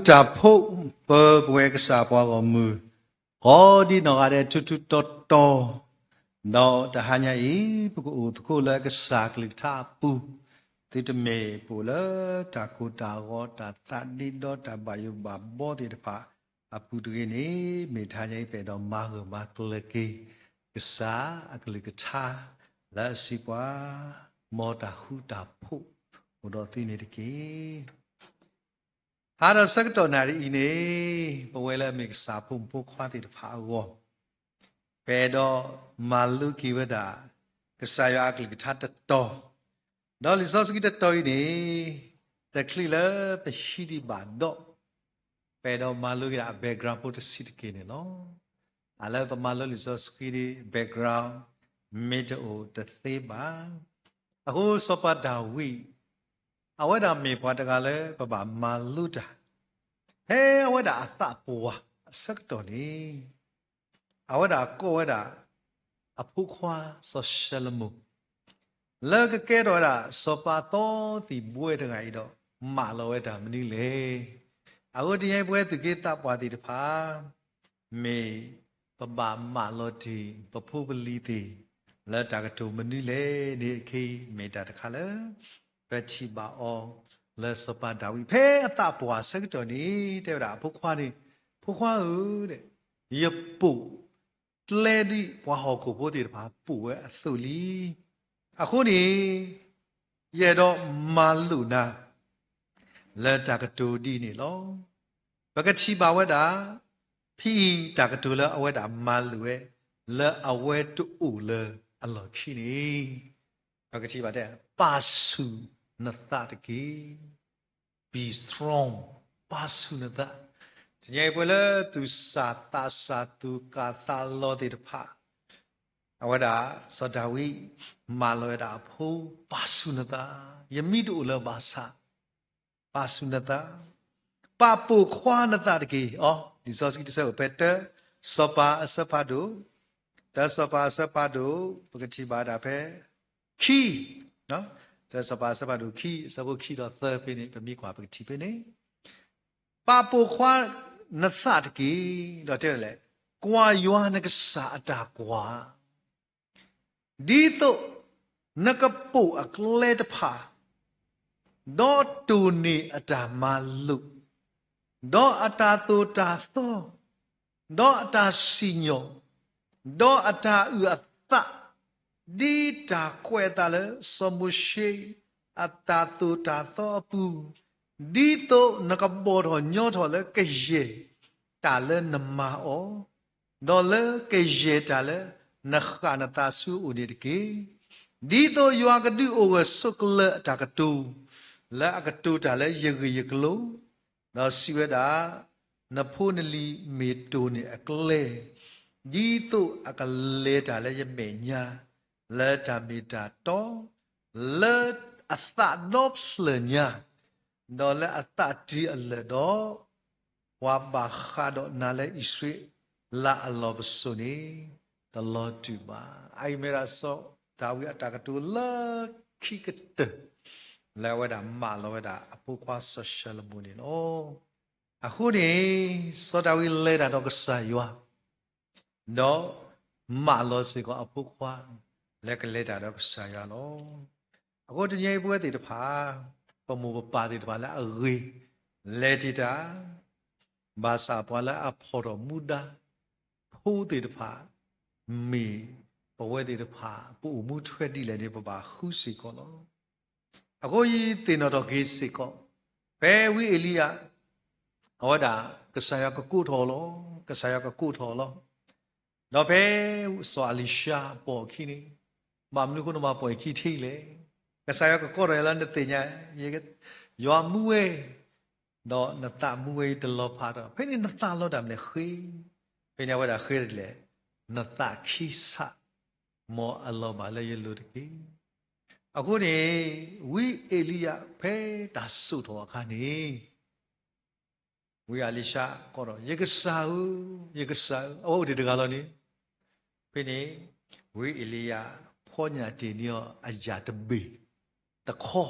တၢ်ဖှိၣ်ပၢပဝဲကစၢ်ပှၤဂီၢ်မုၢ် ကိးဒံနီၢ်ဂၤဒဲးထူထူတီတီ, ဒီးတဟါညါအံၤ ပကအိၣ်သကိးလၢကစၢ်ကလုၢ်ကထါအပူၤ, သုတမ့ၢ်ပအိၣ်လၢတၢ်ကိၢ်တၢ်ဂီၤ တၢ်သးဒ့ဒီ တၢ်ဘၣ်ယိၣ်ဘၣ်ဘီသ့ၣ်တဖၣ်အပူၤတဂ့ၤန့ၣ်, မ့ၢ်တဟါညါအံၤ ပအဲၣ်ဒိးမၤဂၢၢ်မၤကျၢၤက့ၤ ကစၢ်အကလုၢ်ကထါ လၢအစံးပှၤ, မ်တၢ်ဃူတၢ်ဖိးအိၣ်ဒီးသုန့ၣ်တက့ၢ်. ဟါဒီးဆၢကတီၢ်နၣ်ရံၣ်အံၤန့ၣ်, ပဝဲလၢအမ့ၢ်ကစၢ်ဖိမုၣ်ဖိခွါသ့ၣ်တဖၣ်အဂီၢ်, ပအဲၣ်ဒိးမၤလိက့ၤဝဲဒၣ် ကစၢ်ယွၤအကလုၢ်ကထါတတီၤ, ဒီးလံာ်စီဆှံတတီၤအံၤန့ၣ်, တချုးလၢပဟံးဒံးဘၣ်ဒီး, ပအဲၣ်ဒိးမၤလိက့ၤဒၣ်အ background ဖိတဆံးတက့ၢ်န့ၣ်လီၤ. တၢ်လၢပမၤလိလံာ်စီဆှံဒ် background မ့ၢ်တအိၣ်တသ့ဘၣ်. အဃိစီၤပၤဒၤဝံး အဝဲဒၣ်မ့ၢ်ပှၤတဂၤလၢပဘၣ်မၤလိတၢ်, ဖဲအဝဲဒၣ်အသးပှၢ်အဆၢကတီၢ်န့ၣ်, အဝဲဒၣ်ကိးဝဲဒၣ် အဖိခွါစီၤၡလိၤမိၣ် လၢကကဲထီၣ်ဝဲဒၣ်စီၤပၤအသီသံၣ်ဘှဲတဂၤအံၤဒီး မၢလီၤဝဲတၢ်မနုၤလဲၣ်. အဃိတနံၤအံၤ ပဝဲသူၣ်က့သးပှၢ်သ့ၣ်တဖၣ် မ့ၢ်ပဘၣ်မၢလီၤတ့ၢ်ပဖိပလံၤသ့ၣ် လၢတၢ်ကတိၤမနုၤလဲၣ်န့ၣ်အခံ မ့ၢ်တၢ်တခါလၢ ပထံၣ်ဘၣ်အီၤလၢစီၤပၤဒၤဝံး ဖဲအသးပှၢ်အဆၢကတီၢ်န့ၣ် တဲဝဲဒၣ်အဖိခွါန့ၣ်, ဖိခွါဧၢ, ယပိာ်ကျဲဒ်ပှၤဟီၣ်ခိၣ်ဖိသ့ၣ်တဖၣ်ပိာ်ဝဲအသိးလံ. အဃိန့ၣ် ယအဲၣ်ဒိးမၤလိာ်နၤ လၢတၢ်ကတိၤဒ်န့ၣ်လီၤ. ပကထံၣ်ဘၣ်ဝဲဒၣ် ဖဲအံၤတၢ်ကတိၤလၢအဝဲဒၣ်မၤလိာ်ဝဲ လၢအဝဲတအိၣ်လၢအလီၢ်ခံန့ၣ်, ပကထံၣ်ဘၣ်တဲ ပာ်ဆူၣ်နသးတက့ၢ်. Be strong, ပာ်ဆူၣ်နသး. တနံၤအံၤပဝဲလၢသူၣ်စၢ်သးစၢ်သူၣ်ကၢ်သးလီၤသ့ၣ်တဖၣ် အဝဲဒၣ် စီၤဒၤဝံး မၢလီၤဝဲဒၣ်အဖိ ပာ်ဆူၣ်နသး, ယမံတအိၣ်လၢၤဘၣ်ဆၣ် ပာ်ဆူၣ်နသး, ပာ်ပိာ်ခွါနသးတက့ၢ်. အီၤ လံာ်စီဆှံတဆၢအိၣ်ဖဲတၢ စီၤပၤအဆၢဖးဒိၣ်, တၢစီၤပၤအဆၢဖးဒိၣ် ပကထံၣ်ဘၣ်ဒၣ်ဖဲ ခံ, တၢစီၤပၤအဆၢဖးဒိၣ်ခံ အဆၢဖိခံဒီးသၢဖဲန့ၣ် ပမ့ၢ်ကွၢ်ပကထံၣ်ဖဲန့ၣ် ပာ်ပိာ်ခွါနသးတက့ၢ်. ဒီးတဲလဲၣ်, ကွၢ်ယွၤနကစၢ်အတၢ်ကွၢ် ဒ်သိးနကပိာ်အကျဲတဖၣ်, ဒီးတိၢ်န့ၢ်အတၢ်မၤလိာ်, ဒီးအတၢ်သိၣ်တၢ်သီ, ဒီးအတၢ်စံၣ်ညီၣ်, ဒီးအတၢ်အုၣ်အသး, ဒ်တၢ်ကွဲးအသးလၢစီၤမိၤၡ့ အတၢ်သိၣ်တၢ်သီအပူၤ, ဒ်သိးနကဘီၣ်ထီၣ်ညီထီၣ်လၢကယဲၢ်တၢ်လၢနမၤအီၤ, ဒီးလၢကယဲၢ်တၢ်လၢနဃၣ်နသးဆူအအိၣ်န့ၣ်တက့ၢ်. ဒ်သိးယွၤကဒုးအိၣ်ဂၢၢ်ဆိးကျၢၤအတၢ်ကတိၤ, လၢအကတိၤတၢ်လၢယဂ့ၢ်ယကျိၤ, ဒီးစံးဝဲဒၣ်, နဖိနလံၤမ့ၢ်တိၢ်န့ၢ်အကျဲ, ဒ်သိးအကလဲၤတၢ်လၢယမဲာ်ညါ, လၢတၢ်မ့ၢ်တၢ်တီ, လၢအသးဒီဖျၢၣ်ညါ, ဒီးလၢအသးတုၤအလၢာ်ဒီး, ပှၤဘၣ်ဃးဒီးနၤလၢအံၣ်စရ့လးအလီၢ်ပစိာ်န့ၣ် တလီၤတူာ်ဘၣ်. အအံၤမ့ၢ်ဒၣ်စီၤဒၤဝံးအတၢ်ကတိၤလၢခံကတၢၢ် လၢအဝဲဒၣ်မၢလီၤဝဲဒၣ်အဖိခွါစီၤၡလိၤမိၣ်န့ၣ်လီၤ. အဃိန့ၣ် စီၤဒၤဝံးလဲၤတၢ်ဒီးကစၢ်ယွၤ ဒီးမၢလီၤစ့ၢ်ကီးအဖိခွါ လၢကလဲၤတၢ်ဒီးကစၢ်ယွၤလီၤ. အဃိတနံၤအံၤပဝဲသ့ၣ်တဖၣ် ပမိၢ်ပပၢ်သ့ၣ်တဖၣ်လၢအဂ့ၤ လဲၤတ့ၢ်တၢ် ဘၣ်ဆၣ်ပှၤလၢအဖီၣ်ထီၣ်မူဒါ ဖိသ့ၣ်တဖၣ် မ့ၢ်ပဝဲသ့ၣ်တဖၣ် ပအိၣ်မူထွဲဒ်လဲၣ်န့ၣ် ပဘၣ်ဃုစ့ၢ်ကီးလီၤ. အဃိယသ့ၣ်နီၣ်ထီၣ်က့ၤစ့ၢ်ကီး ဖဲဝံအ့လံယၤ အဝဲဒၣ် ကစၢ်ယွၤကကိးထီၣ်အီၤလီၤ. ကစၢ်ယွၤကကိးထီၣ်အီၤလီၤ. ဒီးဖဲစီၤအလံၤၡါပိာ်အခံန့ၣ် ဘၣ်မနုၤအဃိနဘၣ်ပိာ်ယခံထံလဲၣ်. ကစၢ်ယွၤကကိးထီၣ်ယၤလၢနသ့ၣ်ညါ ယွၤမူဝဲ ဒီးနသးမူဝဲအံၤတလီၤဖးဒီး ဖဲန့ၣ်နသးလီၤတၢ်မနုၤလဲၣ်ဃ့. ဖဲန့ၣ်အဝဲဒၣ်ဃ့ဒ်လဲၣ်, နသးခံစး မ်အလီၤဘၣ်လၢယလိၤတက့ၢ်. အဃိန့ၣ် ဝံအ့လံယၤဖဲတၢ်စိာ်ထီၣ်အခါန့ၣ် ဝံအလံၤၡါကိးဒီး ယကစၢ်ဧၢ, ယကစၢ်ဧၢ, အဝဲအိၣ်ဒံးတဂၤလီၤန့ၣ်. ဖဲန့ၣ် ဝံအ့လံယၤဖီညၣ်တ့ၢ်န့ၢ်အီၤအယၣ်တဘ့ၣ်တခီ,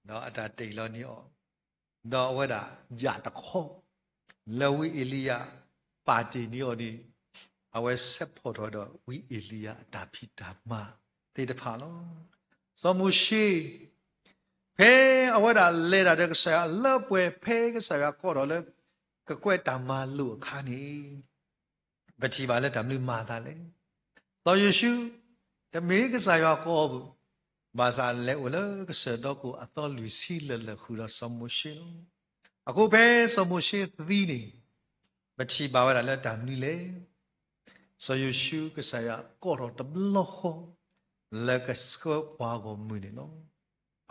ဒီးအတၢ်တ့ၢ်လီၤန့ၢ်အီၤ ဒီးအဝဲဒၣ်ယၣ်တခီ လၢဝံအ့လံယၤပာ်တ့ၢ်န့ၢ်အီၤန့ၣ် အဝဲဆဲးဖီၣ်ထီၣ်ဒီးဝံအ့လံယၤအတၢ်ဖံးတၢ်မၤသ့ၣ်တဖၣ်လီၤ. စီၤမိၤၡ့ ဖဲအဝဲဒၣ်လဲၤတၢ်ဒီးကစၢ်ယွၤလၢပှဲၤ ဖဲကစၢ်ယွၤကိးထီၣ်လၢ ကကွဲးတၢ်မၤလိာ်အခါန့ၣ် ပထံၣ်ဘၣ်လၢတၢ်မနုၤမၤအသးလဲၣ်. စီၤယိၤၡူ တမ့ၢ်ကစၢ်ယွၤကိးအီၤဘၣ်, ဘၣ်ဆၣ်လဲၤအိၣ်လၢကစၢၢ်ဒီခိၣ်အသီလွံၢ်ဆံလၢာ်လၢာ်ဃုာ်ဒီးစီၤမိၤၡ့လီၤ. အဃိဖဲစီၤမိၤၡ့သံန့ၣ် ပထံၣ်ဘၣ်ဝဲဒၣ်လၢတၢ်မနုၤလဲၣ်. စီၤယိၤၡူကစၢ်ယွၤကိးထီၣ်တဘျီဃီ လၢကဆှၢပှၤဂီၢ်မုၢ်န့ၣ်လီၤ.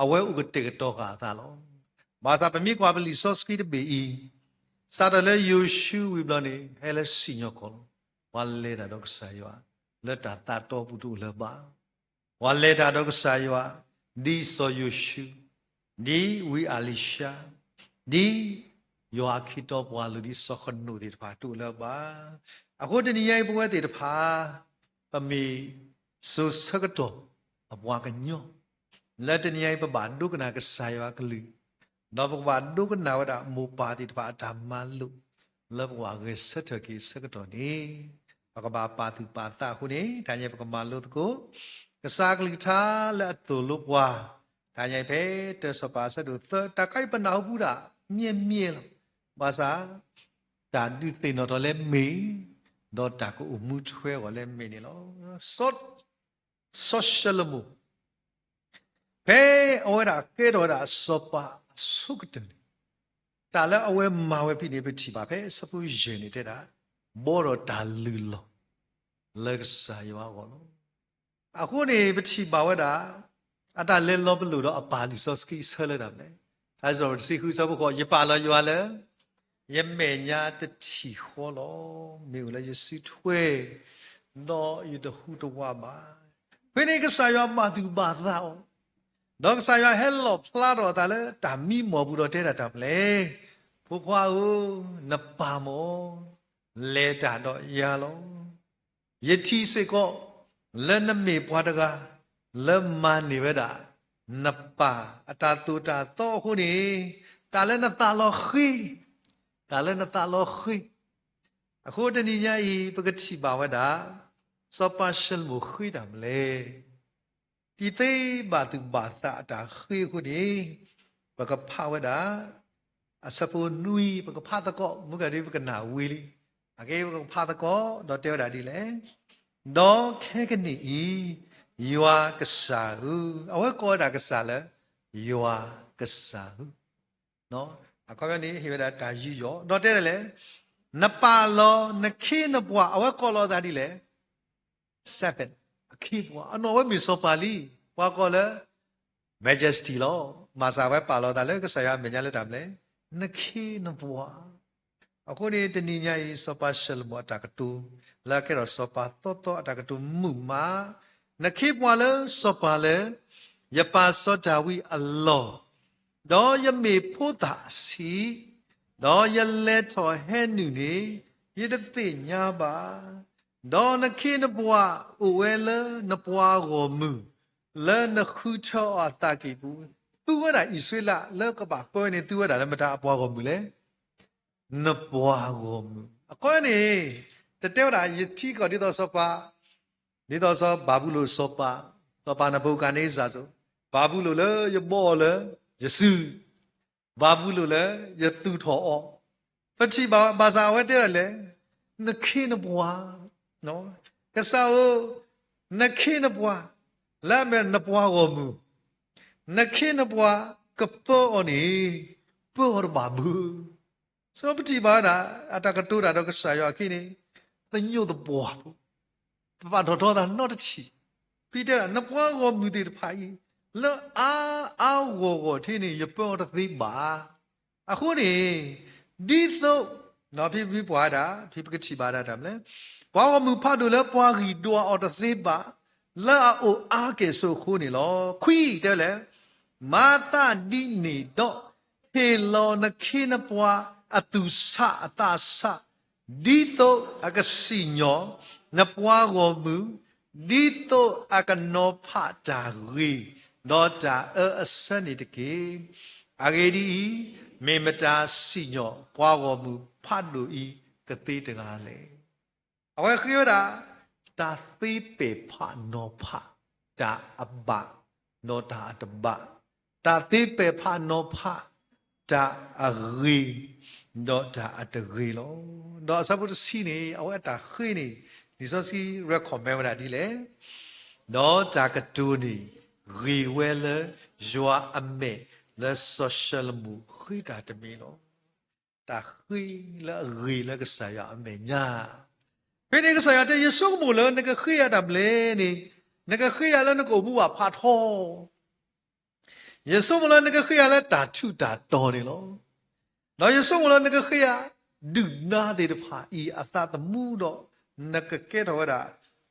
အဝဲအိၣ်ကတဲာ်ကတီၤဃာ်အသးလီၤ. ဘၣ်ဆၣ်ပမ့ၢ်ကွၢ်ပလံာ်စီဆှံတဘ့ၣ်အံၤ, စးထီၣ်လၢယိၤၡူဝံၤဘျီန့ၣ် ဟဲလၢစံၣ်ညီၣ်ကွီၢ်လီၤ. ပှၤလဲၤတၢ်ဒီးကစၢ်ယွၤ လၢတၢ်သးတီပူၤတအိၣ်လၢၤဘၣ်. ပှၤလဲၤတၢ်ဒီးကစၢ်ယွၤ ဒ်စီၤယိၤၡူ, ဒ်ဝံအလံၤၡါ, ဒ်ယွၤအခ့တီပှၤလိၤဒ်စီၤဃနိာ်သ့ၣ်တဖၣ်တအိၣ်လၢၤဘၣ်. အဃိတနံၤညါအံၤပဝဲသ့ၣ်တဖၣ် ပမ့ၢ်စိၤဆၢကတီၢ်အပှၤကညီ လၢတနံၤညါအံၤပဘၣ်ဒိကနၣ်ကစၢ်ယွၤအကလုၢ်, ဒီးပကဘၣ်ဒိကနၣ်ဝဲဒၣ်မိၢ်ပၢ်သ့ၣ်တဖၣ်အတၢ်မၤလိာ် လၢပကဘၣ်ဂဲၤဆၢထၢၣ်က့ၤအဆၢကတီၢ်န့ၣ် ပကဘၣ်ပာ်သူၣ်ပာ်သးအဃိန့ၣ် တနံၤညါအံၤပကမၤလိသကိး ကစၢ်အကလုၢ်ကထါလၢအသိၣ်လိပှၤ, တနံၤညါအံၤဖဲတၢစီၤပၤအဆၢဒိၣ်သၢ တၢ်ခါအံၤပနၢ်ဟူဘူးဒၣ် မ့ၢ်မ့ၢ်လီၤ. ဘၣ်ဆၣ် တၢ်ဒုးသ့ၣ်နီၣ်ထီၣ်လၢမ့ၢ်, ဒီးတၢ်ကအိၣ်မူထွဲအဂီၢ်လၢမ့ၢ်န့ၣ်လီၤ. စီၤ, စီၤၡလိၤမိၣ် ဖဲအဝဲဒၣ်ကဲထီၣ်ဝဲဒၣ်စီၤပၤအဆိကတၢၢ်န့ၣ် တၢ်လၢအဝဲမၤဝဲဖဲန့ၣ် ပထံၣ်ဘၣ်ဖဲအဆၢဖိယဲၢ်န့ၣ်တဲဒၣ် ဘှီထီၣ်တၢ်လုၢ်လီၢ် လၢကစၢ်ယွၤအဂီၢ်လီၤ. အဃိန့ၣ် ပထံၣ်ဘၣ်ဝဲဒၣ် အတၢ်လဲၤလီၤပလိာ်ဒီးအပၢ်လံာ်စီဆှံအဆၢလၢတၢ်မနုၤလဲၣ်. ထါစံးထီၣ်ပတြၢၤတဆံဃုအဆၢဖိဃိး ယပာ်လီၤယွၤလၢ ယမဲာ်ညါတထံၣ်ဃီလီၤ. မ့ၢ်အိၣ်လၢယစုထွဲ ဒီးယတဟူးတဝးဘၣ်. ဖဲန့ၣ်ကစၢ်ယွၤဘၣ်သူၣ်ဘၣ်သးအီၤ, ဒီးကစၢ်ယွၤဟဲလီၣ်ဖျါထီၣ်အသးလၢတၢ်မံမီၢ်ပူၤဒီးတဲဒၣ်တၢ်မနုၤလဲၣ်. ဖိခွါဧၢ, နပၢ်မ့ၢ် လဲၤတၢ်ဒီးယၤလီၤ. ယထံၣ်စ့ၢ်ကီး လၢနမ့ၢ်ပှၤတဂၤ လၢမၤန့ၢ်ဝဲဒၣ် နပၢ်အတၢ်သိၣ်တၢ်သီအဃိန့ၣ်, တၢ်လၢနသးလီၤဃ့, တၢ်လၢနသးလီၤဃ့. အဃိတနံၤညါအံၤ ပကထံၣ်ဘၣ်ဝဲဒၣ် စီၤပၤၡလိၤမိၣ်ဃ့တၢ်မနုၤလဲၣ်. ဒ်သိးဘၣ်သူၣ်ဘၣ်သးအတၢ်ဃ့အဃိန့ၣ်, ပကဖးဝဲဒၣ် အဆၢဖိနွံ ပကဖးသကိး မုၢ်ကဒုပကနၣ်ဝံၤလံ. အက့ ပကဖးသကိး ဒီးတဲဝဲဒၣ်ဒ်လဲၣ်. ဒီးခဲကနံၣ်အံၤ ယွၤကစၢ်ဧၢ, အဝဲကိးဝဲဒၣ်ကစၢ်လၢ ယွၤကစၢ်ဧၢ. အခီပညီန့ၣ် ဟ့ၣ်ဝဲဒၣ်တၢ်ယူးယီၣ် ဒီးတဲဒ်လဲၣ်, နပာ်လီၤနခ့နပှၤ, အဝဲကိးလီၤအသးဒ်လဲၣ် servant, အခ့အပှၤ, အနီၢ်ဝဲမ့ၢ်စီၤပၤလံ, ပှၤကိးလၢ majesty လီၤ. မၤစၢ်ဝဲပာ်လီၤသးလၢကစၢ်ယွၤအမဲာ်ညါလၢတၢ်မနုၤလဲၣ်, နခ့နပှၤ. အဃိန့ၣ် တနံၤညါအံၤ စီၤပၤၡလိၤမိၣ်အတၢ်ကတိၤ လၢအကဲထီၣ်စီၤပၤသီသီအတၢ်ကတိၤမုာ်မး, နခ့ပှၤလၢစီၤပၤလၢ ယပၢ်စီၤဒၤဝံးအလီၢ် ဒီးယမ့ၢ်ဖိသၣ်အဆံး, ဒီးယလဲၤထီၣ်ဟဲနုာ်န့ၣ် ယတသ့ၣ်ညါဘၣ်. ဒီးနခ့နပှၤအိၣ်ဝဲလၢနပှၤဂီၢ်မုၢ် လၢနဃုထၢအီၤအသးကံၢ်ပူၤ, သူဝဲဒၣ်အံၣ်စရ့လးလၢကဘၣ်ပၢဝဲန့ၣ် သူဝဲဒၣ်လၢမတၤအပှၤဂီၢ်မုၢ်လဲၣ်. နပှၤဂီၢ်မုၢ်. အခီန့ၣ် တတဲဝဲဒၣ် ယထံကီၢ်ဒ်သိးစီၤပၤ, ဒ်သိးစီၤဘၤဘူလိၣ်စီၤပၤ, စီၤပၤနၤဘူၤခၣ်န့စၢ်အသိး, ဘၤဘူလိၣ်လၢယဘီအီၤလၢယစု, ဘၤဘူလိၣ်လၢယသူၣ်ထီၣ်အီၤ. ပထံၣ်ဘၣ်ဘၣ်ဆၣ်အဝဲတဲဒ်လဲၣ်, နခ့နပှၤ, ကစၢ်ဧၢ, နခ့နပှၤ, လၢအမ့ၢ်နပှၤဂီၢ်မုၢ်, နခ့နပှၤကပၢအီၤန့ၣ် ပၢအီၤတဘၣ်ဘၣ်. ဆိပထံၣ်ဘၣ်ဝဲဒၣ် အတၢ်ကတိၤတၢ်ဒီးကစၢ်ယွၤအခံန့ၣ် သညိးသပှၢ်ဖိ, တဘၣ်ထီၣ်ထီသးနီတထံၣ်. ဖဲတဲဒၣ် နပှၤဂီၢ်မုၢ်သ့ၣ်တဖၣ်အံၤ လၢအါအါဂီၢ်ဂီၢ်ထဲန့ၣ် ယပၢအီၤတသ့ဘၣ်. အဃိန့ၣ် ဒ်သိး ဖဲပမ့ၢ်ပှၤဒၣ် ဖဲပကထံၣ်ဘၣ်ဒၣ်တၢ်မနုၤလဲၣ်, ပှၤဂီၢ်မုၢ်ဖးဒိၣ်လၢပှၤဂံၢ်ဒွးအီၤတသ့ဘၣ် လၢအအိၣ်အါက့ၢ်ဆိးအဃိန့ၣ်လီၤ. ခွံတဲလဲၣ်, မၤသးဒ်န့ၣ်ဒီး ဟ့ၣ်လီၤနခ့နပှၤအသူၣ်ဆးအသးဆး, ဒ်သိးအကစံၣ်ညီၣ်နပှၤဂီၢ်မုၢ်, ဒ်သိးအကနီၤဖးတၢ်ဂ့ၤ ဒီးတၢ်အၢအဆၢန့ၣ်တက့ၢ်. အဂ့ၢ်ဒ်အံၤ, မ့ၢ်မတၤစံၣ်ညီၣ်ပှၤဂီၢ်မုၢ်ဖးဒိၣ်အံၤကသ့တဂၤလဲၣ်. အဝဲဃ့ဝဲဒၣ် တၢ်သ့ပဲာ်ဖးနီၤဖး တၢ်အဘၣ် ဒီးတၢ်အတဘၣ်, တၢ်သ့ပဲာ်ဖးနီၤဖး တၢ်အဂ့ၤ ဒီးတၢ်အတဂ့ၤလီၤ. ဒီးအဆၢဖိတဆံန့ၣ် အဝဲအတၢ်ဃ့န့ၣ် လံာ်စီဆှံ recommend ဝဲဒၣ်ဒ်လဲၣ်. ဒီးတၢ်ကတိၤန့ၣ် ဂ့ၤဝဲလၢယွၤအမဲာ် လၢစီၤၡလိၤမိၣ်ဃ့တၢ်တမံၤလီၤ. တၢ်ဃ့လၢအဂ့ၤလၢကစၢ်ယွၤအမဲာ်ညါ. ဖဲန့ၣ်ကစၢ်ယွၤတဲ ယဆိကမိၣ်လၢနကဃ့ယၤတၢ်ဘျဲၣ်န့ၣ် နကဃ့ယၤလၢနကအိၣ်မူဘၣ်ဖးထီ ယဆိကမိၣ်လၢနကဃ့ယၤလၢတၢ်ထူးတၢ်တီၤန့ၣ်လီၤ. ဒီးယဆိကမိၣ်လၢနကဃ့ယၤ ဒုၣ်နါသ့ၣ်တဖၣ်အံၤအသးသမူဒီး နကကဲထီၣ်ဝဲဒၣ်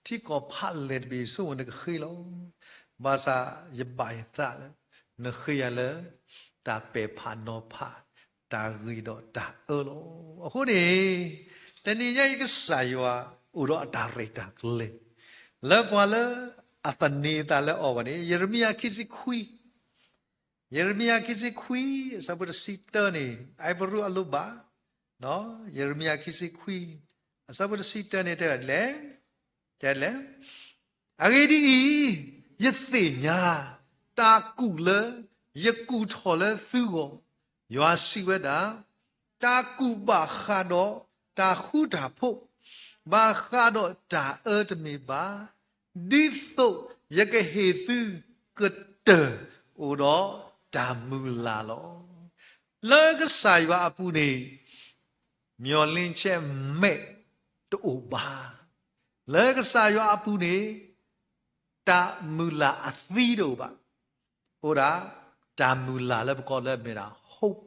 ထံကီၢ်ဖးလဲၢ်တဘ့ၣ် ယဆိကမိၣ်နကဃ့လီၤ. ဘၣ်ဆၣ်ယဘၣ်ယသးလၢ နဃ့ယၤလၢ တၢ်ပဲာ်ဖးနီၤဖး တၢ်ဂ့ၤဒီးတၢ်အၢလီၤ. အဃိန့ၣ် တနံၤညါအံၤကစၢ်ယွၤအိၣ်ဒီးအတၢ်ရဲၣ်တၢ်ကျဲၤ လၢပှၤလၢအသန့ၤအသးလၢအီၤဘၣ်န့ၣ် ယံးရမံယၤခံဆံခွံ ယံးရမံယၤခံဆံခွံ အဆၢဖိတဆံတၢန့ၣ် အါပရူၣ်အလိၣ်ဘၣ်, ယံးရမံယၤခံဆံခွံ အဆၢဖိတဆံတၢန့ၣ်တဲဒ်လဲၣ်, တဲဒ်လဲၣ်, အဂ့ၢ်ဒ်အံၤ, ယသ့ၣ်ညါ တၢ်ကူၣ်လၢယကူၣ်ထီၣ်လၢသုဂီၢ်, ယွၤစံးဝဲဒၣ်, တၢ်ကူၣ်ဘၣ်ဃးဒီးတၢ်ဃူတၢ်ဖိး, ဘၣ်ဃးဒီးတၢ်အၢတမ့ၢ်ဘၣ်, ဒ်သိးယကဟ့ၣ်သုကတၢၢ်အိၣ်ဒီးတၢ်မုၢ်လၢ်လီၤ. လၢကစၢ်ယွၤအပူၤန့ၣ် မျှော်လင့်ချက်မဲ့ တအိၣ်ဘၣ်. လၢကစၢ်ယွၤအပူၤန့ၣ် တၢ်မုၢ်လၢ်အသံတအိၣ်ဘၣ်. အိၣ်ဒၣ် တၢ်မုၢ်လၢ်လၢပကိးလၢမ့ၢ်ဒၣ် hope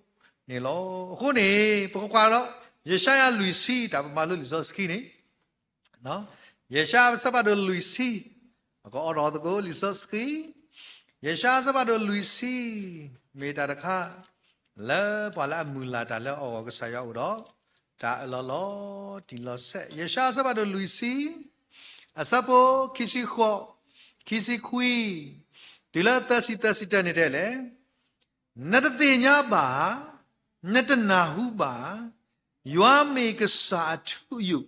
န့ၣ်လီၤ. အဃိန့ၣ် ပကကွၢ်ဒီး ယၡါယၤလွံၢ်ဆံ တၢ်ပမၤလိလံာ်စီဆှံန့ၣ် ယၡါယၤအဆၢဖးဒိၣ်လွံၢ်ဆံ, ပကအိးထီၣ်သကိးလံာ်စီဆှံ, ယၡါယၤအဆၢဖးဒိၣ်လွံၢ်ဆံ, မ့ၢ်တၢ်တခါ လၢပှၤလၢအမုၢ်လၢ်တၢ်လၢအဂီၢ် ကစၢ်ယွၤအိၣ်ဒီး တၢ်အၢၣ်လီၤလီၤတံၢ်လီၤဆဲး. ယၡါယၤအဆၢဖးဒိၣ်လွံၢ်ဆံ, အဆၢဖိခံဆံဃိး, ခံဆံခွံ, တုၤလၢသၢဆံသၢဆံတၢန့ၣ်တဲလဲၣ် နတသ့ၣ်ညါဘၣ်, နတနၢ်ဟူဘၣ်, ယွၤမ့ၢ်ကစၢ်အထူအယိာ်,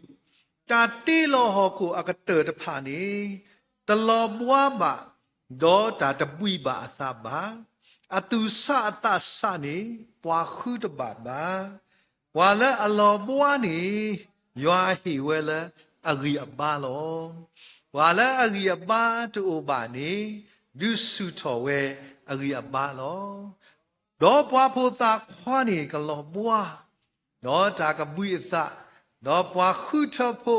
တၢ်တ့လီၤဟီၣ်ခိၣ်အကတၢၢ်တဖၣ်န့ၣ် တလီၤဘှါဘၣ်, ဒီးတၢ်တဘှံးဘၣ်အသးဘၣ်. အသူၣ်ဆးအသးဆးန့ၣ် ပှၤဃုတဘၣ်ဘၣ်. ပှၤလၢအလီၤဘှါန့ၣ် ယွၤဟ့ၣ်ဝဲလၢအဂံၢ်အဘါလီၤ. ပှၤလၢအဂံၢ်အဘါတအိၣ်ဘၣ်န့ၣ် ဒုးဆူၣ်ထီၣ်ဝဲအဂံၢ်အဘါလီၤ. ဒီးပှၤဖိသၣ်ခွါန့ၣ်ကလီၤဘှါ, ဒီးတၢ်ကဘှံးအသး, ဒီးပှၤဃုထၢဖိ